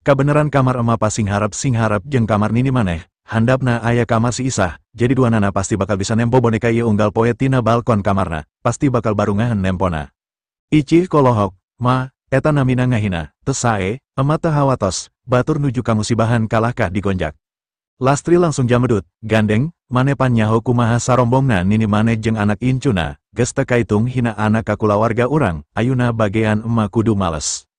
Kabeneran kamar emak pasing harap jeung kamar nini maneh, handapna aya kamar si Isah, jadi dua nana pasti bakal bisa nempo boneka ieu unggal poe tina balkon kamarna, pasti bakal barungahan nempona. Icih kolohok, "Ma, eta namina ngahina." "Teu sae, emak teu hawatos, batur nuju kamusibahan kalahkah digonjak." Lastri langsung jamedut, "Gandeng, mane pan nyaho kumaha sarombongna nini mane jeung anak incuna, geus teu kaitung hina anak ka kulawarga urang, ayuna bagean emak kudu males."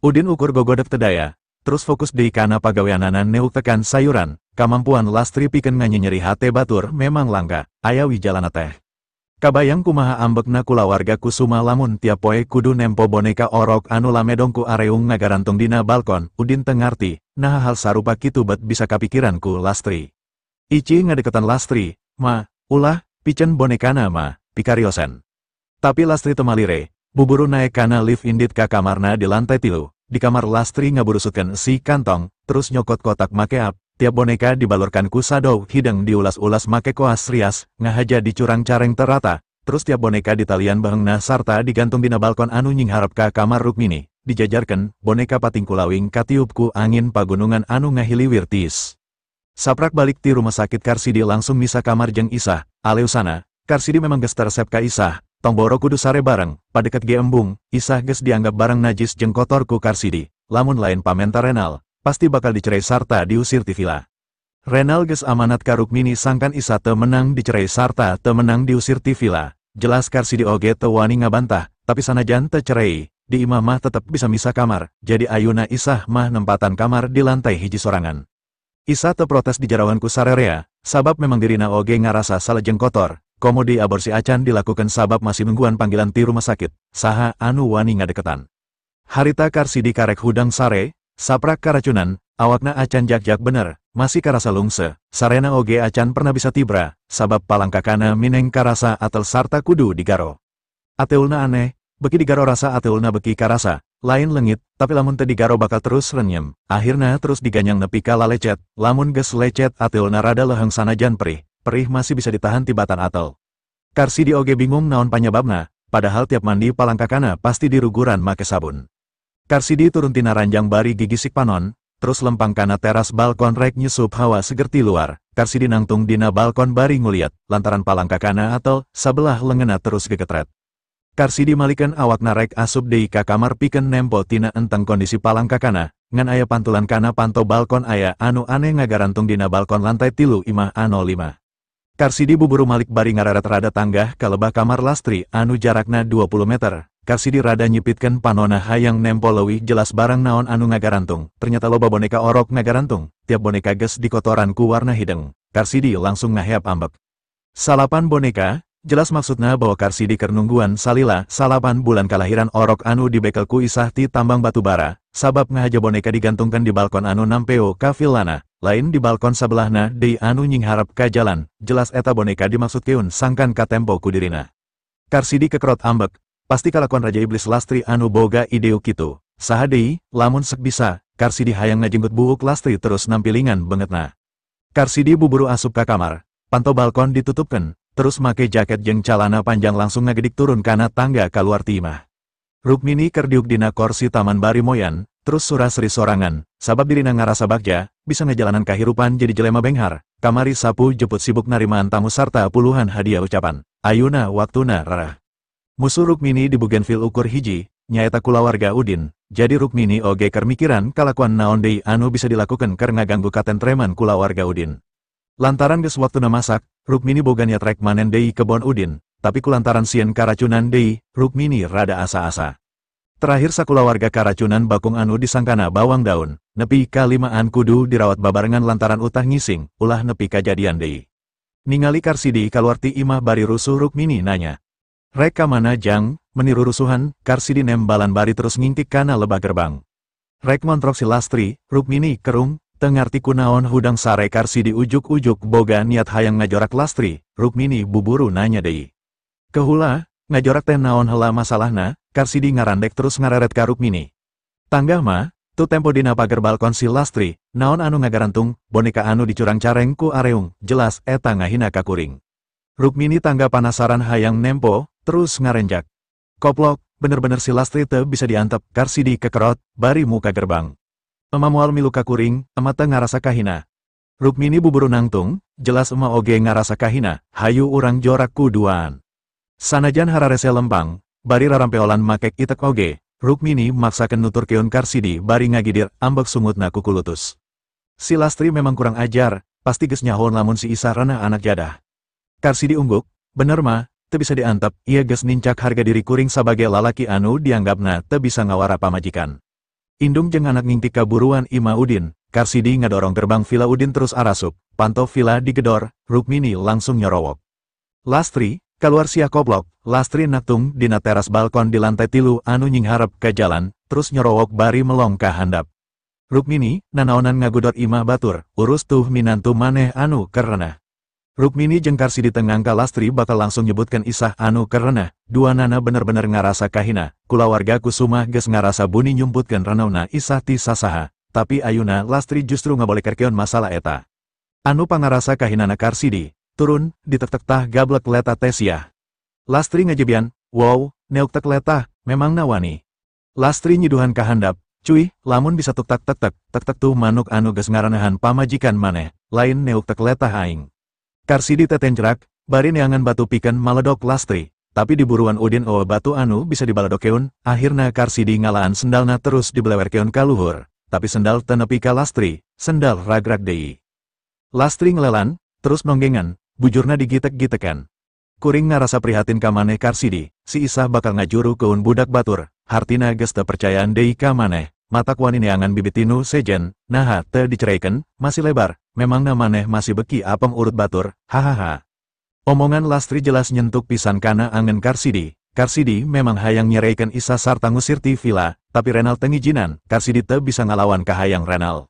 Udin ukur gogodek teu daya, terus fokus deui kana pagaweanana neuk tekan sayuran, kamampuan Lastri pikeun nganyenyeri hate batur memang langka, aya wijalana teh. Kabayang kumaha ambekna kulawarga Kusuma lamun tiap poe kudu nempo boneka orok anu lamedong ku areung ngagarantung dina balkon, Udin teu ngarti, naha hal sarupa kitu bet bisa kapikiran ku Lastri. Ici ngadeketan Lastri, "Ma, ulah, piceun bonekana ma, pikariosen." Tapi Lastri teu malire, buburu naek kana lift indit ka kamarna di lantai 3, di kamar Lastri ngaburusutkeun si kantong, terus nyokot kotak make up, tiap boneka dibalurkan ku sadow hideng diulas-ulas make koas rias, ngahaja dicurang-careng terata, terus tiap boneka ditalian beheungna sarta digantung dina balkon anu nyingharep ka kamar Rukmini, dijajarkeun, boneka pating kulawing katiup ku angin pagunungan anu ngahiliwir tiis. Saprak balik ti rumah sakit Karsidi langsung misa kamar jeung Isah, aleusana, Karsidi memang geus teresep ka Isah, tong boro kudu sare bareng, padeket ge embung, Isah geus dianggap barang najis jeung kotor ku Karsidi, lamun lain pamenta Renal, pasti bakal dicerai sarta diusir ti villa. Renal geus amanat ka Rukmini sangkan Isah teu menang dicerai sarta teu menang diusir ti villa. Jelas Karsidi oge teu wani ngabantah, tapi sanajan teu cerai, di imah mah tetep bisa misa kamar, jadi ayuna Isah mah nempatan kamar di lantai hiji sorangan. Isah teu protes dijarawan ku sarerea, sabab memang dirina oge ngarasa salejeng kotor, komo di aborsi acan dilakukan sabab masih nungguan panggilan ti rumah sakit, saha anu wani ngadeketan. Harita Karsidi karek hudang sare, saprak karacunan, awakna acan jak-jak bener, masih karasa lungse, sarena oge acan pernah bisa tibra, sabab palangkakana mineng karasa atel sarta kudu digaro. Ateulna aneh, beki digaro rasa ateulna beki karasa, lain lengit, tapi lamun teu digaro bakal terus renyem, akhirna terus diganyang nepi ka lalecet, lamun geus lecet ateulna rada leheng sanajan perih, perih masih bisa ditahan tibatan atel. Karsidi oge bingung naon panyababna, padahal tiap mandi palangkakana pasti diruguran make sabun. Karsidi turun tina ranjang bari gigisik panon, terus lempang kana teras balkon rek nyusup hawa seger ti luar. Karsidi nangtung dina balkon bari nguliat, lantaran palangkakana atel, sabelah lengena terus gegetret. Karsidi malikan awakna rek asup deui ka kamar pikeun nempo tina enteng kondisi palangkakana, ngan aya pantulan kana panto balkon aya anu aneh ngagarantung dina balkon lantai 3 imah ano 5. Karsidi buburu malik bari ngararet rada tanggah ka lebah kamar Lastri anu jarakna 20 meter. Karsidi rada nyipitkeun panona hayang nempo leuwih jelas barang naon anu ngagarantung. Ternyata loba boneka orok ngagarantung, tiap boneka geus dikotoran ku warna hideung. Karsidi langsung ngaheap ambek. Salapan boneka, jelas maksudna bahwa Karsidi keur nungguan salila 9 bulan kalahiran orok anu dibekel ku Isah ti tambang batu bara, sabab ngahaja boneka digantungkan di balkon anu nampeo ka villana, lain di balkon sabelahna deui anu nyingharep ka jalan, jelas eta boneka dimaksudkeun sangkan katempo ku dirina. Karsidi kekerot ambek, pasti kalakuan Raja Iblis Lastri anu boga ideu kitu. Saha deui, lamun sek bisa, Karsidi hayang ngajenggut buuk Lastri terus nampilingan bengetna. Karsidi buburu asup ka kamar, panto balkon ditutupkeun, terus make jaket jeung calana panjang langsung ngagedik turun kana tangga kaluar ti imah. Rukmini keur diuk dina korsi taman bari moyan, terus sura-seri sorangan, sabab dirina ngarasa bagja, bisa ngejalanan kahirupan jadi jelema benghar, kamari sapu jeput sibuk narimaan tamu sarta puluhan hadiah ucapan. Ayuna waktuna rarah. Musuh Rukmini di Bougainville ukur hiji, nyaeta kulawarga Udin, jadi Rukmini oge keur mikiran kalakuan naon deui anu bisa dilakukan keur ngaganggu katentreman kulawarga Udin. Lantaran geus waktuna masak, Rukmini boga niat rek manen deui kebon Udin, tapi kulantaran sieun karacunan deui, Rukmini rada asa-asa. Terakhir sakulawarga karacunan bakung anu disangkana bawang daun, nepi ka limaan kudu dirawat babarengan lantaran utah ngising, ulah nepi kajadian deui. Ningali Karsidi kaluar ti imah bari rusuh Rukmini nanya. Rek ka mana jang, meniru rusuhan, Karsidi nembalan bari terus ngingkik kana lebah gerbang. Rek ngontrok si Lastri, Rukmini kerung, teu ngarti kunaon hudang sare Karsidi ujuk-ujuk boga niat hayang ngajorak Lastri, Rukmini buburu nanya deui. Kehula, ngajorak teh naon heula masalahna, Karsidi ngarandek terus ngareret ka Rukmini. Tanggah mah, tu tempo dina pager balkon si Lastri, naon anu ngagarantung, boneka anu dicurang careng ku areung, jelas eta ngahina ka kuring. Rukmini tangga panasaran hayang nempo, terus ngarenjak. Koplok, bener-bener si Lastri teu bisa diantep, Karsidi kekerot, bari muka gerbang. Ema moal milu ka kuring, ema teu ngarasa kahina. Rukmini buburu nangtung, jelas ema oge ngarasa kahina, hayu urang jorak ku duaan. Sanajan hararese lempang, bari rarampeolan makek itek oge, Rukmini maksakeun nuturkeun Karsidi bari ngagidir ambek sungutna kukulutus. Si Lastri memang kurang ajar, pasti geus nyahoon lamun si Isah renah anak jadah. Karsidi ungguk, bener mah, teu bisa diantep, ieu geus nincak harga diri kuring sabagai lalaki anu dianggapna teu bisa ngawara pamajikan. Indung jeung anak ngingtik kaburuan imah Udin, Karsidi ngadorong gerbang villa Udin terus arasup, panto villa digedor, Rukmini langsung nyorowok. Lastri, kaluar sia koplok, Lastri natung dina teras balkon di lantai 3 anu nyingharep ka jalan, terus nyorowok bari melong ka handap. Rukmini, nanaonan ngagudor imah batur, urus tuh minantu maneh anu kerenah. Rukmini jeung Karsidi tengangka Lastri bakal langsung nyebutkan Isah anu kerenah, dua nana bener-bener ngarasa kahina, kulawarga Kusuma geus ngarasa buni nyumputkeun renauna Isah ti sasaha, tapi ayuna Lastri justru ngabolekerkeun masalah eta. Anu pangarasa kahinana Karsidi, turun, ditek-tek tah gablek leta teh siah. Lastri ngajebian, wow, neuk tek letah, memangna wani. Lastri nyiduhan kahandap, cuy, lamun bisa tuk tak tek tek, tek tek tuh manuk anu geus ngaranehan pamajikan maneh, lain neuk tek letah aing. Karsidi tetenjrak, bari neangan batu pikeun maledok Lastri, tapi di buruan Udin owe batu anu bisa dibaledokeun, akhirna Karsidi ngalaan sendalna terus dibelewerkeun ka luhur, tapi sendal teu nepi ka Lastri, sendal ragrag deui. Lastri ngelelan, terus nonggengan, bujurna digitek-gitekan. Kuring ngarasa prihatin ka maneh Karsidi, si Isah bakal ngajuru keun budak batur, hartina geus teu percayaan deui ka maneh, matak wani neangan bibit tinu sejen, naha teu dicereikeun, masih lebar, memangna maneh masih beki apem urut batur, hahaha. Omongan Lastri jelas nyentuk pisan kana angen Karsidi. Karsidi memang hayang nyereikeun Isah sarta ngusir ti villa, tapi Renal teu ngijinan, Karsidi teu bisa ngalawan kahayang Renal.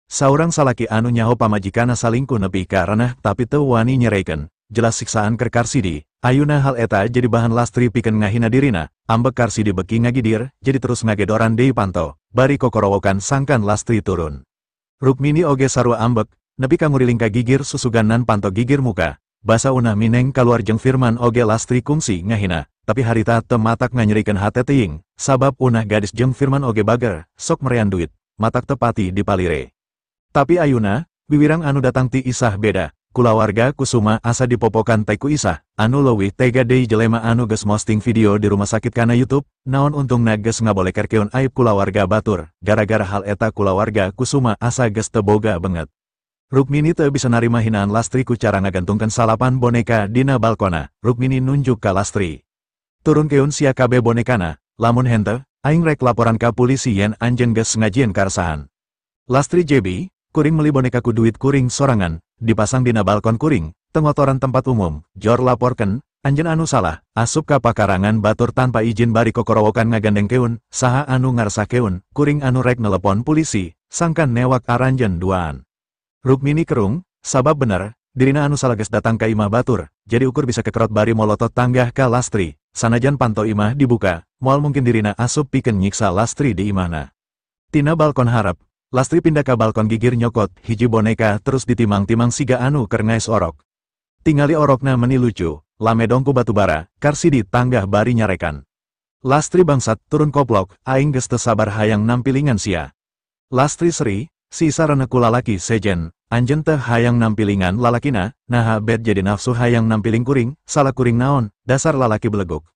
Saurang salaki anu nyaho pamajikana salingkuh nepi ka renah tapi teu wani nyereikeun, jelas siksaan keur Karsidi. Ayuna hal eta jadi bahan Lastri pikeun ngahina dirina, ambek Karsidi beki ngagidir, jadi terus ngagedoran deui panto, bari kokorowokan sangkan Lastri turun. Rukmini oge sarua ambek, nepi ka nguriling ka gigir susuganan panto gigir muka. Basa unah mineng kaluar jeung Firman oge Lastri kungsi ngahina, tapi harita teu matak nganyerikeun hate teuing, sabab unah gadis jeung Firman oge bager, sok merean duit, matak tepati dipalire. Tapi ayuna, wiwirang anu datang ti Isah beda, kulawarga Kusuma asa dipopokan teh ku Isah, anu leuwih tega deui jelema anu geus posting video di rumah sakit kana YouTube, naon untungna geus ngabolekerkeun aib kulawarga batur, gara-gara hal eta kulawarga Kusuma asa geus teu boga banget. Rukmini teu bisa narima hinaan Lastri ku cara ngagantungkeun salapan boneka dina balkona, Rukmini nunjuk ka Lastri. Turunkeun sia kabeh bonekana, lamun henteu, aing rek laporan ka polisi yen anjeun geus ngajieun karesahan. Lastri jebi, kuring meli boneka ku duit kuring sorangan, dipasang dina balkon kuring, tengotoran tempat umum, jor laporkeun, anjeun anu salah, asup ka pakarangan batur tanpa izin bari kokorowokan ngagandengkeun, saha anu ngaresakeun, kuring anu rek nelepon polisi, sangkan newak aranjeun duaan. Rukmini kerung, sabab bener, dirina anu salah geus datang ka imah batur, jadi ukur bisa kekerot bari molotot tanggah ka Lastri, sanajan panto imah dibuka, moal mungkin dirina asup pikeun nyiksa Lastri di imahna. Tina balkon harap, Lastri pindah ka balkon gigir nyokot hiji boneka terus ditimang-timang siga anu keur ngaes orok. Tingali orokna meni lucu, lamedong ku batu bara, Karsidi tanggah bari nyarekan. Lastri bangsat turun koplok, aing geus teu sabar hayang nampilingan sia. Lastri seri, si Isah reneh ku lalaki sejen, anjeun teh hayang nampilingan lalakina, naha bet jadi nafsu hayang nampiling kuring, salah kuring naon, dasar lalaki beleguk.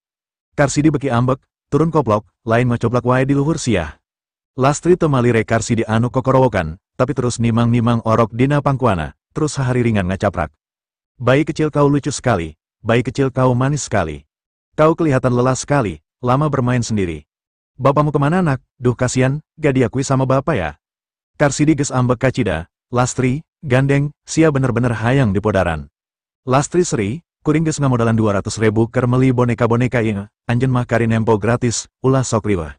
Karsidi beki ambek, turun koplok, lain ngocoblak wae di luhur siah. Lastri teu malire Karsidi anu kokorowokan, tapi terus nimang-nimang orok dina pangkuana, terus hahariringan ngacaprak. Bayi kecil kau lucu sekali, bayi kecil kau manis sekali. Kau kelihatan lelah sekali, lama bermain sendiri. Bapamu kemana nak? Duh kasian, gak diakui sama bapak ya. Karsidi geus ambek kacida, Lastri, gandeng, sia bener-bener hayang dipodaran. Lastri seri, kuring geus ngamodalan 200.000 keur meuli boneka-boneka ieu, anjeun mah kari nempo gratis, ulah sok riweuh.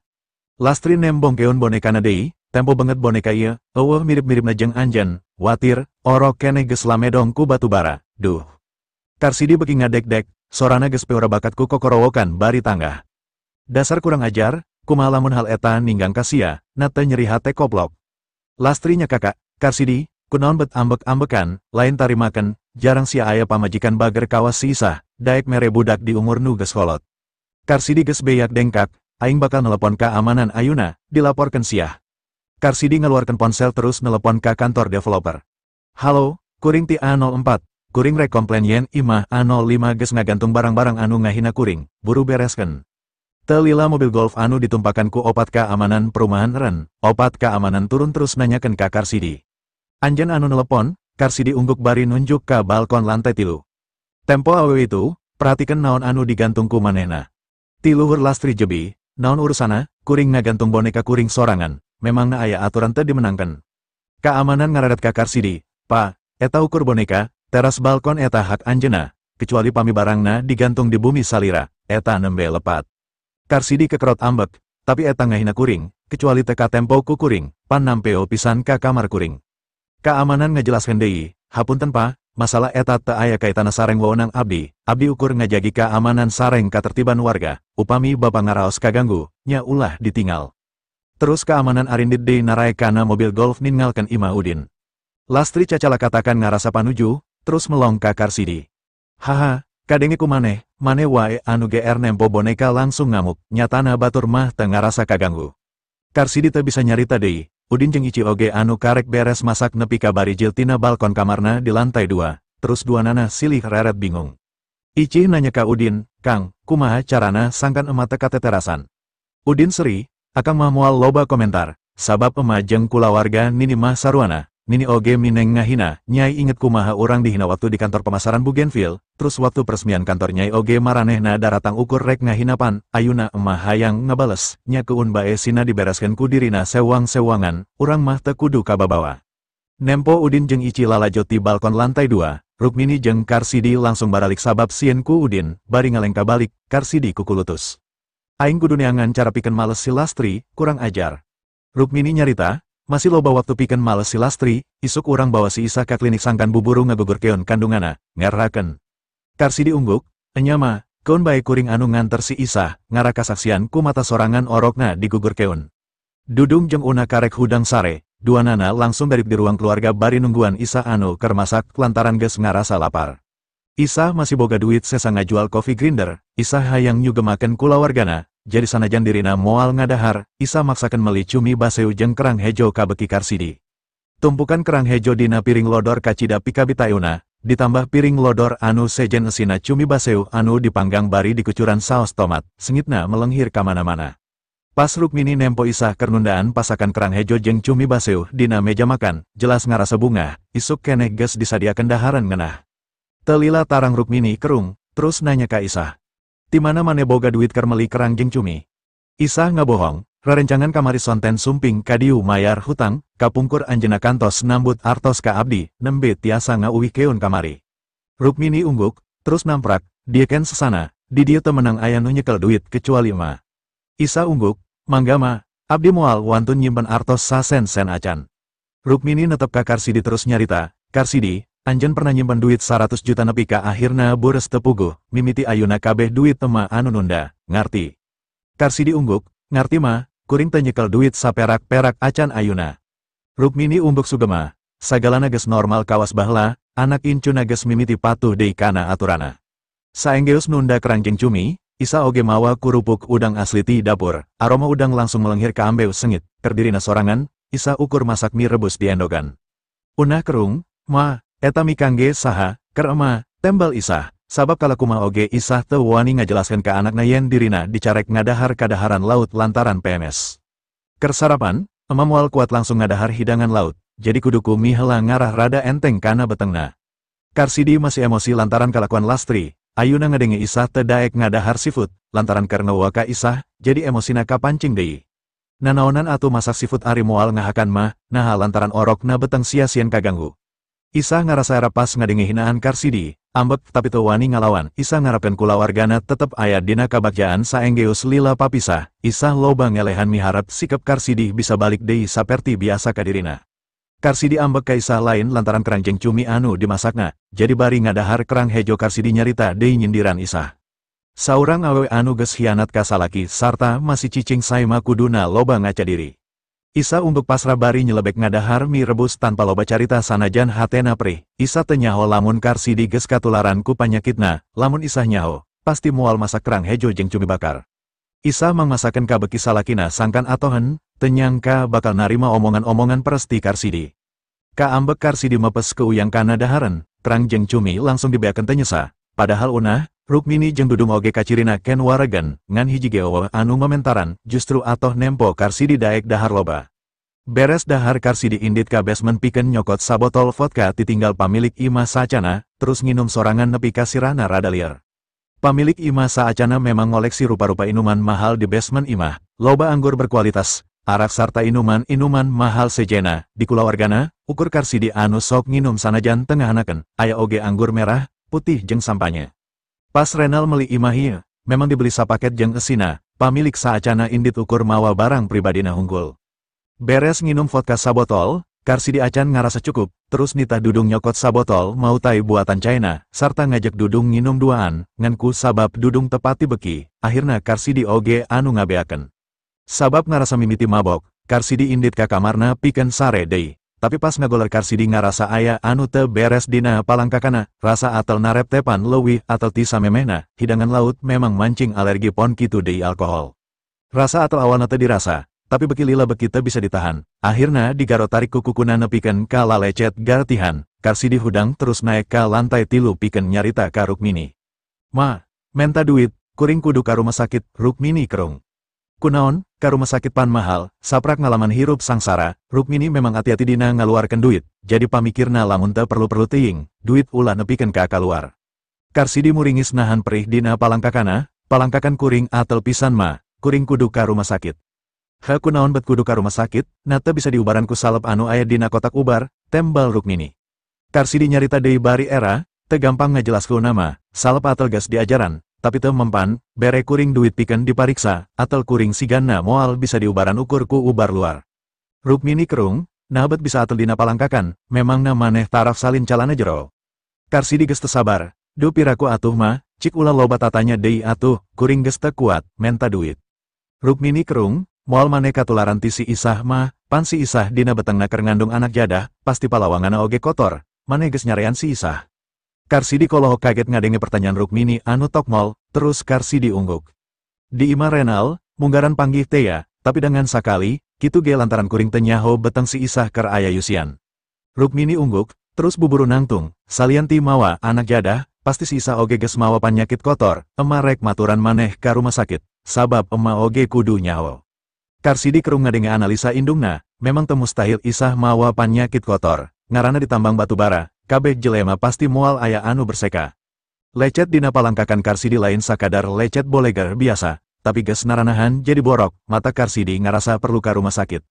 Lastri nembongkeun bonekana deui, tempo banget boneka ieu, eueuh mirip-miripna jeung anjeun, watir, orok keneh geus lamedong ku batu bara, duh. Karsidi beki ngadek-dek, sorana geus peura bakat ku kokorowokan bari tanggah. Dasar kurang ajar, kumaha lamun hal eta ninggang ka sia, na teu nyeri hate koplok. Lastri nya kakak, Karsidi, kunaon bet ambek-ambekan, lain tarimaken, jarang sia aya pamajikan bager kawas si Isah, daek mere budak di umur nu geus kolot. Karsidi geus beyak dengkak, aing bakal nelepon keamanan ayuna, dilaporkan siah. Karsidi ngeluarkan ponsel terus nelepon ke kantor developer. Halo, kuring ti A04, kuring rek komplain yen imah A05 geus ngagantung barang-barang anu ngahina kuring, buru bereskeun. Telila mobil golf anu ditumpakan ku opat keamanan perumahan ren, opat keamanan turun terus nanyakeun ka Karsidi. Anjeun anu nelepon, Karsidi ungguk bari nunjuk ka balkon lantai 3. Tempo awewe itu, perhatikan naon anu digantung ku manehna. Ti luhur Lastri jebi, naon urusana, kuring ngagantung boneka kuring sorangan, memangna aya aturan teu dimenangkeun. Keamanan ngararet ka Karsidi, pa, eta ukur boneka, teras balkon eta hak anjeunna, kecuali pami barangna digantung di bumi salira, eta nembe lepat. Karsidi kekerot ambek, tapi eta ngahina kuring, kecuali teka tempo ku kuring, pan nampeo pisan ka kamar kuring. Keamanan ngajelaskeun deui, hapunten pa, masalah eta teu aya kaitana sareng wewenang abdi, abdi ukur ngajagi keamanan sareng katertiban warga, upami bapa ngaraos kaganggu, nya ulah ditinggal. Terus keamanan arindit deui narae kana mobil golf ninggalkeun imah Udin. Lastri cacala katakan ngarasa panuju, terus melong ka Karsidi. Haha, kadenge ku maneh, mane wae anu GR nempo boneka langsung ngamuk, nyatana batur mah teu ngarasa kaganggu. Karsidi teu bisa nyarita deui, Udin jeung Ici oge anu karek beres masak nepi ka barijil tina balkon kamarna di lantai 2, terus duanana silih reret bingung. Ici nanya ka Udin, Kang, kumaha carana sangkan ema teu kateterasan? Udin seri, akang mah moal loba komentar, sabab ema jeung kulawarga nini mah saruana. Nini oge mineng ngahina, Nyai inget kumaha urang dihina waktu di kantor pemasaran Bougainville, terus waktu peresmian kantor Nyai oge maranehna daratang ukur rek ngahinapan, ayuna emah hayang ngebales, nya keun bae sina dibereskeun ku dirina sewang-sewangan, urang mah teu kudu kababawa. Nempo Udin jeung Ici lalajo ti balkon lantai 2, Rukmini jeung Karsidi langsung baralik sabab sieun ku Udin, bari ngalengka balik, Karsidi kukulutus. Aing kudu neangan cara pikeun males si Lastri, kurang ajar. Rukmini nyarita, masih loba waktu pikeun males si Lastri, isuk urang bawa si Isa ka klinik sangkan buburu ngagugurkeun kandungana, ngerrakeun. Karsidi ungguk, enyama, keun bae kuring anu nganter si Isa, ngara kasaksian ku mata sorangan orokna digugurkeun. Dudung jeung Una karek hudang sare, duanana langsung dari di ruang keluarga bari nungguan Isa anu keur masak lantaran geus ngarasa lapar. Isa masih boga duit sesa ngajual coffee grinder, Isa hayang nyugemakeun kulawargana. Jadi sanajan dirina moal ngadahar, Isa maksakan meli cumi baseu jeung kerang hejo kabeki Karsidi. Tumpukan kerang hejo dina piring lodor kacida pikabitayuna, ditambah piring lodor anu sejen esina cumi baseu anu dipanggang bari dikucuran saos tomat, sengitna melenghir kamana-mana. Pas Rukmini nempo Isa kernundaan pasakan kerang hejo jeung cumi baseu dina meja makan, jelas ngarasa bungah, isuk keneh geus disadiakeun daharan ngeunah. Telila tarang Rukmini kerung, terus nanya ka Isa. Di mana mane boga duit keur meuli kerang jeung cumi? Isah ngabohong, rerencangan kamari sonten sumping kadiu mayar hutang, kapungkur anjeunna kantos nambut artos ka abdi, nembe tiasa ngauwihkeun kamari. Rukmini ungguk, terus namprak, dieken sesana, di dieu teu meunang aya nu nyekel duit kecuali ma. Isa ungguk, mangga ma, abdi moal wantun nyimpen artos sasen-sen acan. Rukmini netep ka Karsidi terus nyarita, Karsidi, anjen pernah nyimpen duit 100 juta nepi ka akhirna bures tepuguh, mimiti ayuna kabeh duit tema anu nunda, ngarti. Karsidi ungguk, ngarti ma, kuring teu nyekel duit saperak-perak acan ayuna. Rukmini ungguk sugema, sagalana geus normal kawas baheula, anak incuna geus mimiti patuh deui kana aturana. Saenggeus nunda kerang jeung cumi, Isa oge mawa kurupuk udang asli ti dapur, aroma udang langsung melenghir ka ambeu sengit, keur dirina sorangan, Isa ukur masak mie rebus di endogan. Unah kerung, ma, eta mi kangge saha, keur ema, tembal Isah, sabab kalakumaha oge Isah teu wani ngajelaskeun ka anakna yen dirina dicarek ngadahar kadaharan laut lantaran PMS. Keur sarapan, ema moal kuat langsung ngadahar hidangan laut, jadi kudu ku mi heula ngarah rada enteng kana betengna. Karsidi masih emosi lantaran kalakuan Lastri, ayuna ngadenge Isah teu daek ngadahar seafood, lantaran keur ngewa ka Isah, jadi emosina kapancing deui. Nanaonan atuh masak seafood ari moal ngahakan mah, naha lantaran orokna beteng sia-sieun kaganggu. Isah ngarasa era pas ngadenge hinaan Karsidi, ambek tapi teu wani ngalawan. Isah ngarapkeun kulawargana tetep aya dina kabagjaan saenggeus lila papisah. Isah loba ngelehan miharep sikep Karsidi bisa balik deui saperti biasa ka dirina. Karsidi ambek ka Isah lain lantaran kerang jeung cumi anu dimasakna, jadi bari ngadahar kerang hejo Karsidi nyarita deui nyindiran Isah. Saurang awewe anu geus hianat ka salaki sarta masih cicing saima kuduna loba ngaca diri. Isa ungguk pasrah bari nyelebek ngadahar mie rebus tanpa loba carita sanajan hatena prih. Isa teu nyaho lamun Karsidi geus katularan ku panyakitna, lamun Isah nyaho, pasti moal masak kerang hejo jeung cumi bakar. Isa mangmasakeun kabeki salakina sangkan atohen, teu nyangka bakal narima omongan-omongan peresti Karsidi. Kaambek Karsidi mepes ke uyang kana daharen, kerang jeung cumi langsung dibeakeun teu nyesa. Padahal unah, Rukmini jeung Dudung oge kacirina ken waregan, ngan hiji ge eueuh anu ngomentaran, justru atoh nempo Karsidi daek dahar loba. Beres dahar Karsidi indit ka basement pikeun nyokot sabotol vodka titinggal pamilik imah saacana, terus nginum sorangan nepi ka sirahna rada lieur. Pamilik imah saacana memang ngoleksi rupa-rupa inuman mahal di basement imah, loba anggur berkualitas, arak sarta inuman-inuman mahal sejena, di kulawargana, ukur Karsidi anu sok nginum sanajan tengahanakeun, aya oge anggur merah, putih jeung sampanye. Pas Renal meli imah ieu, memang dibeli sapaket jeung esina, pamilik saacana indit ukur mawa barang pribadina hunggul. Beres nginum vodka sabotol, Karsidi acan ngarasa cukup, terus nitah Dudung nyokot sabotol mautai buatan China, sarta ngajak Dudung nginum duaan, ngan ku sabab Dudung tepati beki, akhirna Karsidi oge anu ngabeakeun. Sabab ngarasa mimiti mabok, Karsidi indit ka kamarna pikeun sare deui. tapi pas ngagoler Karsidi ngarasa aya anu teu beres dina palangkakana, rasa atel narep tepan leuwih atel ti samemehna, hidangan laut memang mancing alergi pon kitu deui alkohol. Rasa atel awalna teu dirasa, tapi beki lila beki teu bisa ditahan, akhirna digaro tarik ku kukuna nepikeun ka lalecet gartihan, Karsidi hudang terus naek ka lantai 3 pikeun nyarita ka Rukmini. Ma, menta duit, kuring kudu ka rumah sakit, Rukmini kerung. Kunaon, ka rumah sakit pan mahal, saprak ngalaman hirup sangsara, Rukmini memang hati-hati dina ngaluarkeun duit, jadi pamikirna lamun teu perlu-perlu teuing, duit ulah nepikeun ka kaluar. Karsidi muringis nahan perih dina palangkakana, palangkakan kuring atel pisan ma, kuring kudu ka rumah sakit. He kunaon bet kudu ka rumah sakit, na teu bisa diubaran ku salep anu aya dina kotak ubar, tembal Rukmini. Karsidi nyarita deui bari era, teu gampang ngajelaskeun nama, salep atel geus diajaran, tapi teu mempan, bere kuring duit pikeun dipariksa, atel kuring sigana moal bisa diubaran ukur ku ubar luar. Rukmini kerung, nah bet bisa atel dina palangkakan, memangna maneh taraf salin calana jero. Karsidi geus teu sabar, duh piraku atuh mah, cik ulah loba tatanya deui atuh, kuring geus teu kuat, menta duit. Rukmini kerung, moal maneh katularan ti si Isah mah, pan si Isah dina betengna keur ngandung anak jadah, pasti palawanganna oge kotor, maneh geus nyarean si Isah. Karsidi kolohok kaget ngadenge pertanyaan Rukmini anu tokmol, terus Karsidi ungguk. Di imah Renal, munggaran panggih teya, tapi dengan sakali, kitu ge lantaran kuring teu nyaho beteng si Isah keur aya yusian. Rukmini ungguk, terus buburu nangtung, salian ti mawa anak jadah, pasti si Isah oge geus mawa panyakit kotor, ema rek maturan maneh ka rumah sakit, sabab ema oge kudu nyaho. Karsidi kerung ngadenge analisa indungna, memang teu mustahil Isah mawa panyakit kotor, ngaranna ditambang batu bara, kabeh jelema pasti moal aya anu berseka. Lecet dina palangkakan Karsidi lain sakadar lecet boleger biasa, tapi geus naranahan jadi borok, mata Karsidi ngarasa perlu ka rumah sakit.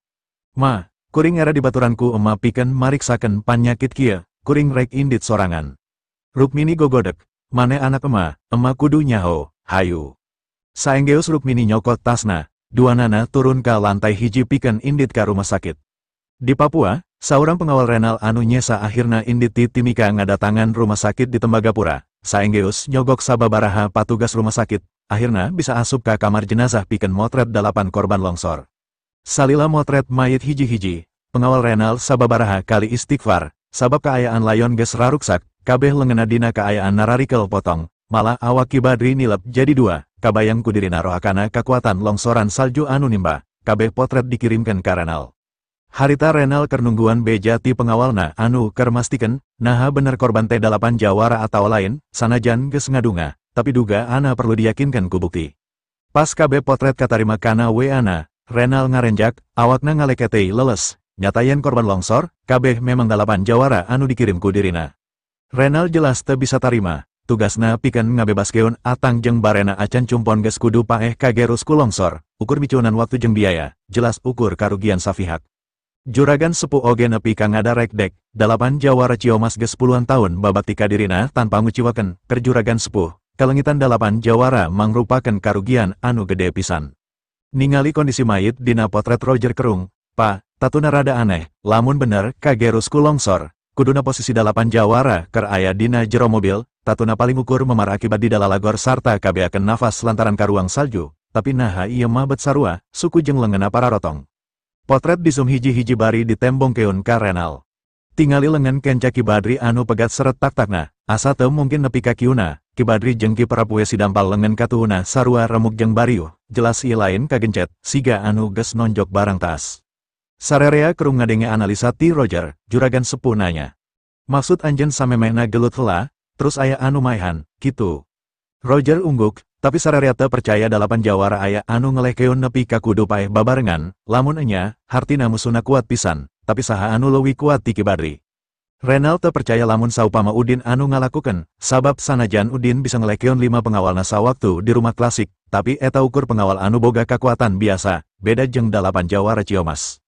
Ma, kuring era dibaturanku ema pikeun mariksakeun panyakit kieu, kuring rek indit sorangan. Rukmini gogodek, maneh anak ema, ema kudu nyaho, hayu. Saenggeus Rukmini nyokot tasna, duanana turun ka lantai 1 pikeun indit ka rumah sakit. Di Papua, saurang pengawal Renal anu nyesa akhirna indit ti Timika ngadatangan rumah sakit di Tembagapura. Saenggeus nyogok sababaraha patugas rumah sakit, akhirna bisa asup ka kamar jenazah pikeun motret 8 korban longsor. Salila motret mayit hiji-hiji, pengawal Renal sababaraha kali istighfar, sabab kaayaan layon geus raruksak, kabeh leungeunna dina kaayaan nararikel potong, malah awak Ki Badri nilep jadi 2, kabayang ku dirina rohakana kakuatan longsoran salju anu nimba, kabeh potret dikirimkan ka Renal. Harita Renal keur nungguan beja ti pengawalna anu keur mastikeun, naha bener korban teh 8 jawara atawa lain, sanajan geus ngadunga, tapi duga ana perlu diyakinkan ku bukti. Pas kabeh potret katarima kana WA-na, Renal ngarenjak, awakna ngaleketei leles, nyata yen korban longsor, kabeh memang 8 jawara anu dikirim ku dirina. Renal jelas teu bisa tarima, tugasna pikeun ngabebaskeun atang jeung barena acan cumpon geus kudu paeh kagerus ku longsor, ukur micunan waktu jeung biaya, jelas ukur karugian safihak. Juragan sepuh oge nepi ka ngadarek dek, 8 jawara Ciomas geus puluhan tahun babakti ka dirina tanpa nguciwakeun, keur juragan sepuh, kalengitan 8 jawara mangrupakeun karugian anu gede pisan. Ningali kondisi mayit dina potret Roger kerung, pa, tatuna rada aneh, lamun bener kagerus ku longsor, kuduna posisi 8 jawara keur aya dina jero mobil, tatuna paling ukur memar akibat didalalagor sarta kabeakeun nafas lantaran karuang salju, tapi naha ieu mah bet sarua, suku jeung leungeunna pararotong. Potret disum hiji-hiji bari ditembongkeun ka Renal. Tingali lengan kenca Ki Badri anu pegat seret tak-takna, asa teu mungkin nepi ka kiuna, Ki Badri jeung Ki Prabu si dampal lengan katuhuna sarua remuk jeung bariuh, jelas ieu lain kagencet, siga anu geus nonjok barang tas. Sarerea kerung ngadenge analisa ti Roger, juragan sepuh nanya. Maksud anjeun samemehna gelut heula, terus aya anu maehan, kitu. Roger ungguk, tapi sarerea teu percaya 8 jawara aya anu ngelehkeun nepi ka kudu paeh babarengan, lamun enya, hartina musuhna kuat pisan, tapi saha anu leuwih kuat ti Ki Badri. Renal teu percaya lamun saupama Udin anu ngalakukeun, sabab sanajan Udin bisa ngelehkeun 5 pengawalna sawaktu di rumah klasik, tapi eta ukur pengawal anu boga kakuatan biasa, beda jeung 8 jawara Ciomas.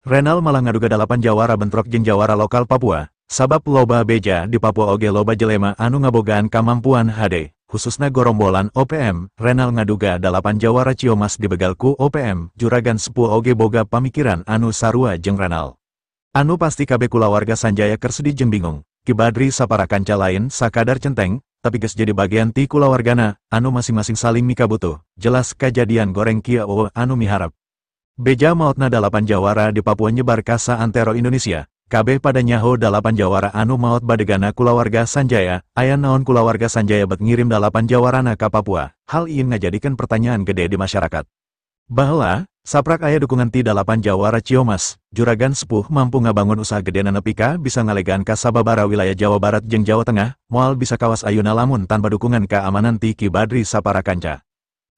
Renal malah ngaduga 8 jawara bentrok jeung jawara lokal Papua, sabab loba beja di Papua oge loba jelema anu ngabogaan kamampuan HD. Khususna gorombolan OPM, Renal ngaduga 8 jawara Ciomas dibegal ku OPM, juragan sepuh oge boga pamikiran anu sarua jeung Renal. Anu pasti kabeh kulawarga Sanjaya keur sedih jeung bingung, Ki Badri sapara kanca lain sakadar centeng, tapi geus jadi bagian ti kulawargana, anu masing-masing saling mikabutuh, jelas kajadian goreng kieu anu miharap. Beja maotna 8 jawara di Papua nyebar ka saantero Indonesia, Kabeh pada nyaho 8 jawara anu maot badegana kulawarga Sanjaya, aya naon kulawarga Sanjaya bet ngirim 8 jawarana ka Papua, hal ieu ngajadikeun pertanyaan gede di masyarakat. Baheula, saprak aya dukungan ti 8 jawara Ciomas, juragan sepuh mampu ngabangun usaha gedena nepi ka bisa ngalegaan ka sababara wilayah Jawa Barat jeung Jawa Tengah, moal bisa kawas ayuna lamun tanpa dukungan keamanan ti Ki Badri sapara kanca.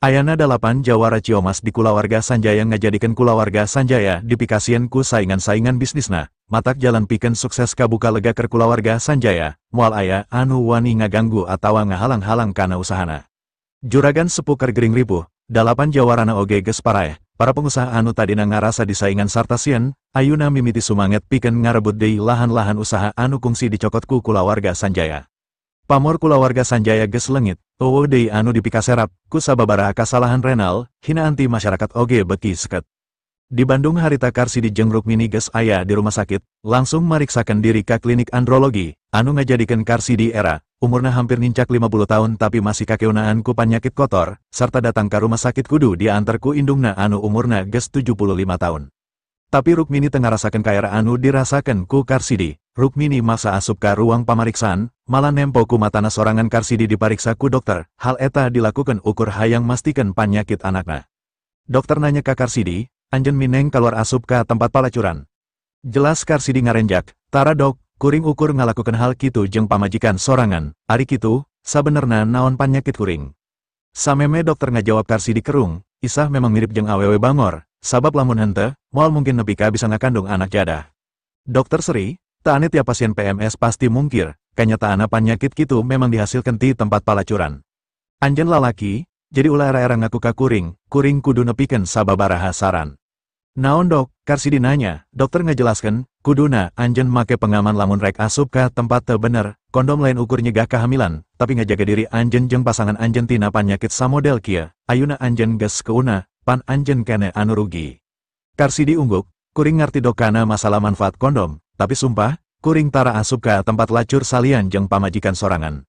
Ayana 8 jawara Ciomas di kulawarga Sanjaya ngajadikeun kulawarga Sanjaya dipikasieun ku saingan-saingan bisnisna, matak jalan pikeun sukses kabuka lega keur kulawarga Sanjaya, moal aya anu wani ngaganggu atawa ngahalang-halang kana usahana. Juragan sepuh keur gering ripuh, 8 jawarana oge geus paraeh, para pengusaha anu tadina ngarasa disaingan sarta sieun, ayuna mimiti sumanget pikeun ngarebut deui lahan-lahan usaha anu kungsi dicokot ku kulawarga Sanjaya. Pamor kulawarga Sanjaya geus leungit, eueuh deui anu dipikaserap, ku sababaraha kasalahan renal, hinaan ti masyarakat oge beuki seket. Di Bandung harita Karsidi jeung Rukmini geus aya di rumah sakit, langsung mariksakeun diri ka klinik andrologi, anu ngajadikeun Karsidi era, umurna hampir nincak 50 tahun tapi masih kakeunaan ku panyakit kotor, sarta datang ka rumah sakit kudu diantar ku indungna anu umurna geus 75 tahun. Tapi Rukmini teu ngarasakeun kaera anu dirasakeun ku Karsidi. Rukmini maksa asup ka ruang pamariksaan, malah nempo ku matana sorangan Karsidi dipariksa ku dokter, hal eta dilakukan ukur hayang mastikeun panyakit anakna. Dokter nanya ka Karsidi, anjeun mineng keluar asup ka tempat palacuran. Jelas Karsidi ngarenjak, tara dok, kuring ukur ngalakukan hal kitu jeung pamajikan sorangan, ari kitu, sabenerna naon panyakit kuring. Sameme dokter ngajawab Karsidi kerung, Isah memang mirip jeung awewe bangor, sabab lamun henteu, moal mungkin nepi ka bisa ngakandung anak jadah. Dokter Seri, taane tiap pasien PMS pasti mungkir, kanyataana panyakit kitu memang dihasilkan ti tempat palacuran. Anjeun lalaki, jadi ulah era-era ngaku ka kuring, kuring kudu nepikeun sababaraha saran. Naon dok, Karsidi nanya, dokter ngejelaskan, kuduna anjeun make pengaman lamun rek asup ka tempat teu bener, kondom lain ukur nyegah kehamilan, tapi ngajaga diri anjeun jeung pasangan anjeun tina panyakit samodel kieu, ayuna anjeun geus keuna, pan anjeun kene anu rugi. Karsidi ungguk, kuring ngarti dokana masalah manfaat kondom, tapi sumpah, kuring tara asup ka tempat lacur salian jeung pamajikan sorangan.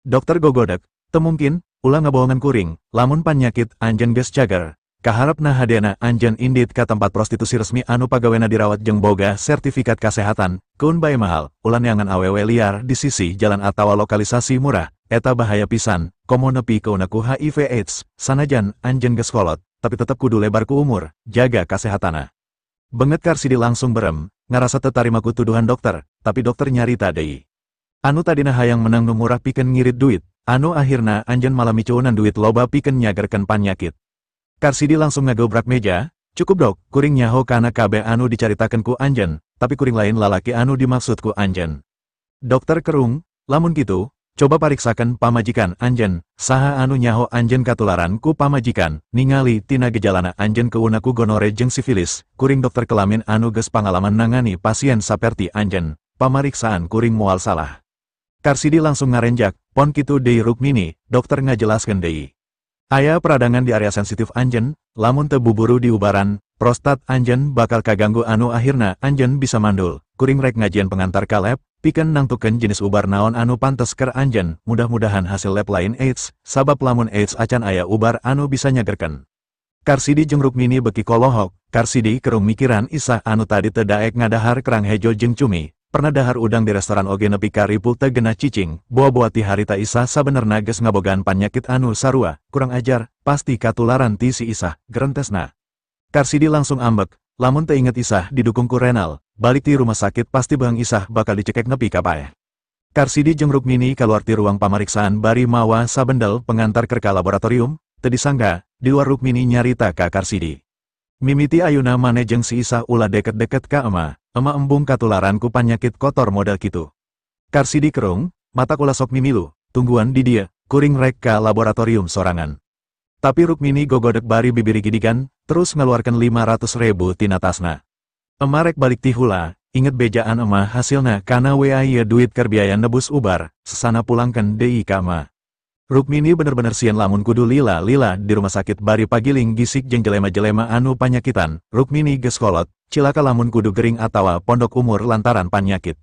Dokter gogodek, teu mungkin, ulah ngabohongan kuring, lamun panyakit anjeun geus cager. Kaharepna hadena anjeun indit ka tempat prostitusi resmi anu pagawena dirawat jeung boga sertifikat kesehatan, keun bae mahal, ulah neangan awewe liar di sisi jalan atawa lokalisasi murah, eta bahaya pisan, komo nepi keuna ku HIV AIDS, sanajan anjeun geus kolot, tapi tetep kudu lebar ku umur, jaga kasehatana. Banget Karsidi langsung berem, ngarasa teu tarima ku tuduhan dokter, tapi dokter nyarita deui. Anu tadina hayang menang nu murah pikeun ngirit duit, anu akhirna anjeun malah miceunan duit loba pikeun nyagerkeun panyakit. Karsidi langsung ngagobrak meja, cukup dok, kuring nyaho kana kabeh anu dicaritakeun ku anjeun, tapi kuring lain lalaki anu dimaksud ku anjeun. Dokter kerung, lamun kitu, coba pariksakeun pamajikan anjeun, saha anu nyaho anjeun katularan ku pamajikan, ningali tina gejalana anjeun keuna ku gonore jeung sifilis, kuring dokter kelamin anu geus pangalaman nangani pasien saperti anjeun, pamariksaan kuring moal salah. Karsidi langsung ngarenjak, pon kitu deui Rukmini, dokter ngajelaskeun deui. Aya peradangan di area sensitif anjeun, lamun teu buburu diubaran, prostat anjeun bakal kaganggu anu akhirna anjeun bisa mandul. Kuring rek ngajian pengantar ka lab, pikeun nangtukeun jenis ubar naon anu pantes keur anjeun, mudah-mudahan hasil lab lain AIDS, sabab lamun AIDS acan aya ubar anu bisa nyagerkeun. Karsidi jeung Rukmini beki kolohok, Karsidi kerung mikiran Isah anu tadi teu daek ngadahar kerang hejo jeung cumi. Pernah dahar udang di restoran oge nepi ka ripuh teu genah cicing, boa-boa ti harita Isah sabenerna geus ngabogaan panyakit anu sarua, kurang ajar, pasti katularan ti si Isah, gerentesna. Karsidi langsung ambek, lamun teu inget Isah didukung ku Renal, balik ti rumah sakit pasti beung Isah bakal dicekek nepi ka paeh. Karsidi jeung Rukmini kaluar ti ruang pamariksaan bari mawa sabendel pengantar keur ka laboratorium, teu disangka, di luar Rukmini nyarita ka Karsidi. Mimiti ayuna mane jeung si Isah ulah deket-deket ka ema. Ema embung katularan ku panyakit kotor model kitu. Karsidi kerung, mata kula sok mimilu, tungguan di dia, kuring rek ka laboratorium sorangan. Tapi Rukmini gogodek bari bibiri gidigan, terus ngeluarkan 500.000 tina tasna. Ema rek balik ti hula, inget bejaan ema hasilna kana wa ieu duit keur biaya nebus ubar, sesana pulangkeun deui ka ema. Rukmini bener-bener sieun lamun kudu lila-lila di rumah sakit bari pagiling gisik jeung jelema-jelema anu panyakitan. Rukmini geus kolot, cilaka lamun kudu gering atawa pondok umur lantaran panyakit.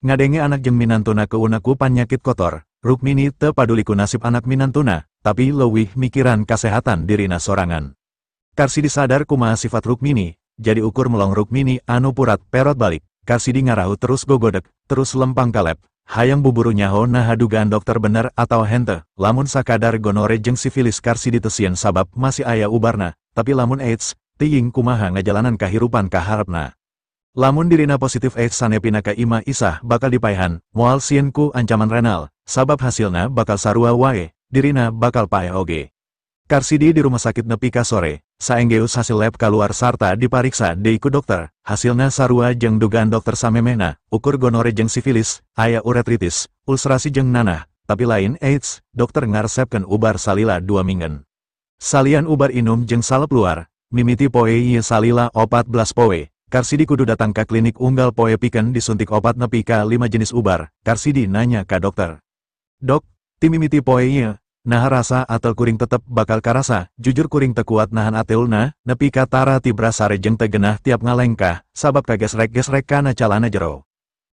Ngadenge anak jeung minantuna keuna ku panyakit kotor, Rukmini teu paduli ku nasib anak minantuna, tapi leuwih mikiran kasehatan dirina sorangan. Karsidi sadar kumaha sifat Rukmini, jadi ukur melong Rukmini anu purat perot balik. Karsidi ngarahu terus gogodek, terus lempang kalep, hayang buburu nyaho naha dugaan dokter bener atau hente, lamun sakadar gonore jeung sifilis Karsidi teu sieun sabab masih aya ubarna, tapi lamun AIDS, teuing kumaha ngajalanan kahirupan kaharepna. Lamun dirina positif AIDS sanepina ka imah Isah bakal dipaehan, moal sieun ku ancaman renal, sabab hasilna bakal sarua wae, dirina bakal paeh oge. Karsidi di rumah sakit nepi ka sore, saenggeus hasil lab kaluar sarta dipariksa deui ku dokter, hasilna sarua jeung dugaan dokter samemehna, ukur gonore jeung sifilis, aya uretritis, ulcerasi jeung nanah, tapi lain AIDS, dokter ngaresepkeun ubar salila 2 minggen. Salian ubar inum jeung salep luar, mimiti poe ieu salila 14 poe. Karsidi kudu datang ka klinik unggal poe pikeun disuntik 4 nepi ka 5 jenis ubar, Karsidi nanya ka dokter. Dok, timimiti poe ieu, naha rasa atel kuring tetep bakal karasa, jujur kuring teu kuat nahan atelna, nepi ka tara tibra sare jeung teu genah tiap ngalengkah, sabab kagesrek-gesrek kana calana jero.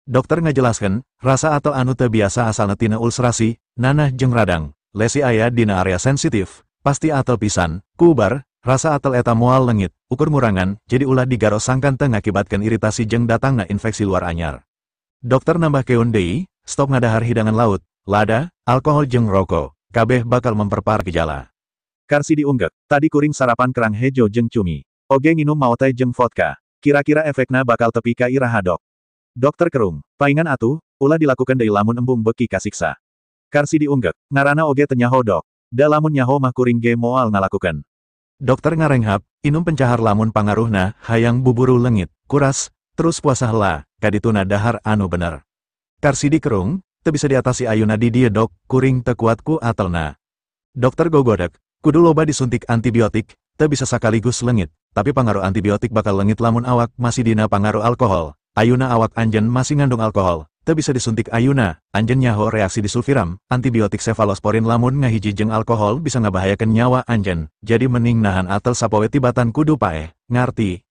Dokter ngajelaskeun, rasa atel anu teu biasa asalna tina ulcerasi, nanah jeung radang, lesi aya dina area sensitif, pasti atel pisan, ku ubar, rasa atel eta moal lengit, ukur ngurangan, jadi ulah digaro sangkan teu ngakibatkeun iritasi jeung datangna infeksi luar anyar. Dokter nambahkeun deui, stop ngadahar hidangan laut, lada, alkohol jeung rokok, kabeh bakal memperparah gejala. Karsidi unggek, tadi kuring sarapan kerang hejo jeung cumi. Oge nginum maotai jeung vodka. Kira-kira efekna bakal tepi ka iraha dok. Dokter kerung, paingan atuh, ulah dilakukan deui lamun embung beuki kasiksa. Karsidi unggek, ngarana oge teu nyaho dok. Da lamun nyaho mah kuring ge moal ngalakukeun. Dokter ngarenghap, inum pencahar lamun pangaruhna, hayang buburu lengit, kuras, terus puasa hela, kadituna dahar anu bener. Karsidi kerung, teu bisa diatasi ayuna di dieu dok, kuring teu kuat ku atelna. Dokter gogodek, kudu loba disuntik antibiotik, teu bisa sakaligus lengit, tapi pangaruh antibiotik bakal lengit lamun awak masih dina pangaruh alkohol, ayuna awak anjeun masih ngandung alkohol, teu bisa disuntik ayuna, anjeun nyaho reaksi disulfiram, antibiotik cefalosporin lamun ngahiji jeung alkohol bisa ngabahayakeun nyawa anjeun, jadi mending nahan atel sapoe tibatan kudu paeh, ngarti.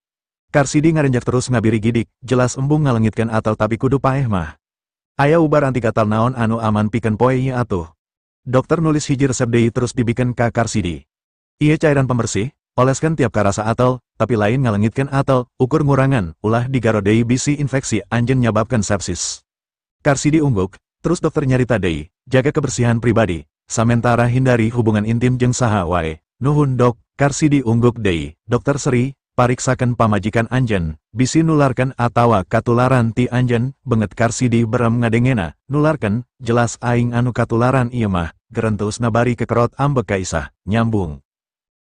Karsidi ngarenjak terus ngabiri gidik, jelas embung ngalengitkeun atel tapi kudu paeh mah. Aya ubar anti gatal naon anu aman pikeun poe ieu atuh. Dokter nulis hiji resep deui terus dibikeun ka Karsidi. Ieu cairan pembersih, oleskan tiap karasa atel, tapi lain ngalengitkeun atel, ukur ngurangan, ulah digaro deui bisi infeksi anjeun nyababkeun sepsis. Karsidi ungguk, terus dokter nyarita deui, jaga kebersihan pribadi, samentara hindari hubungan intim jeung saha wae. Nuhun dok, Karsidi ungguk deui, dokter seri, pariksakeun pamajikan anjeun, bisi nularkeun atawa katularan ti anjeun, beungeut Karsidi berem ngadengena, nularkeun, jelas aing anu katularan ieu mah, gerenteusna bari kekerot ambek ka Isah, nyambung.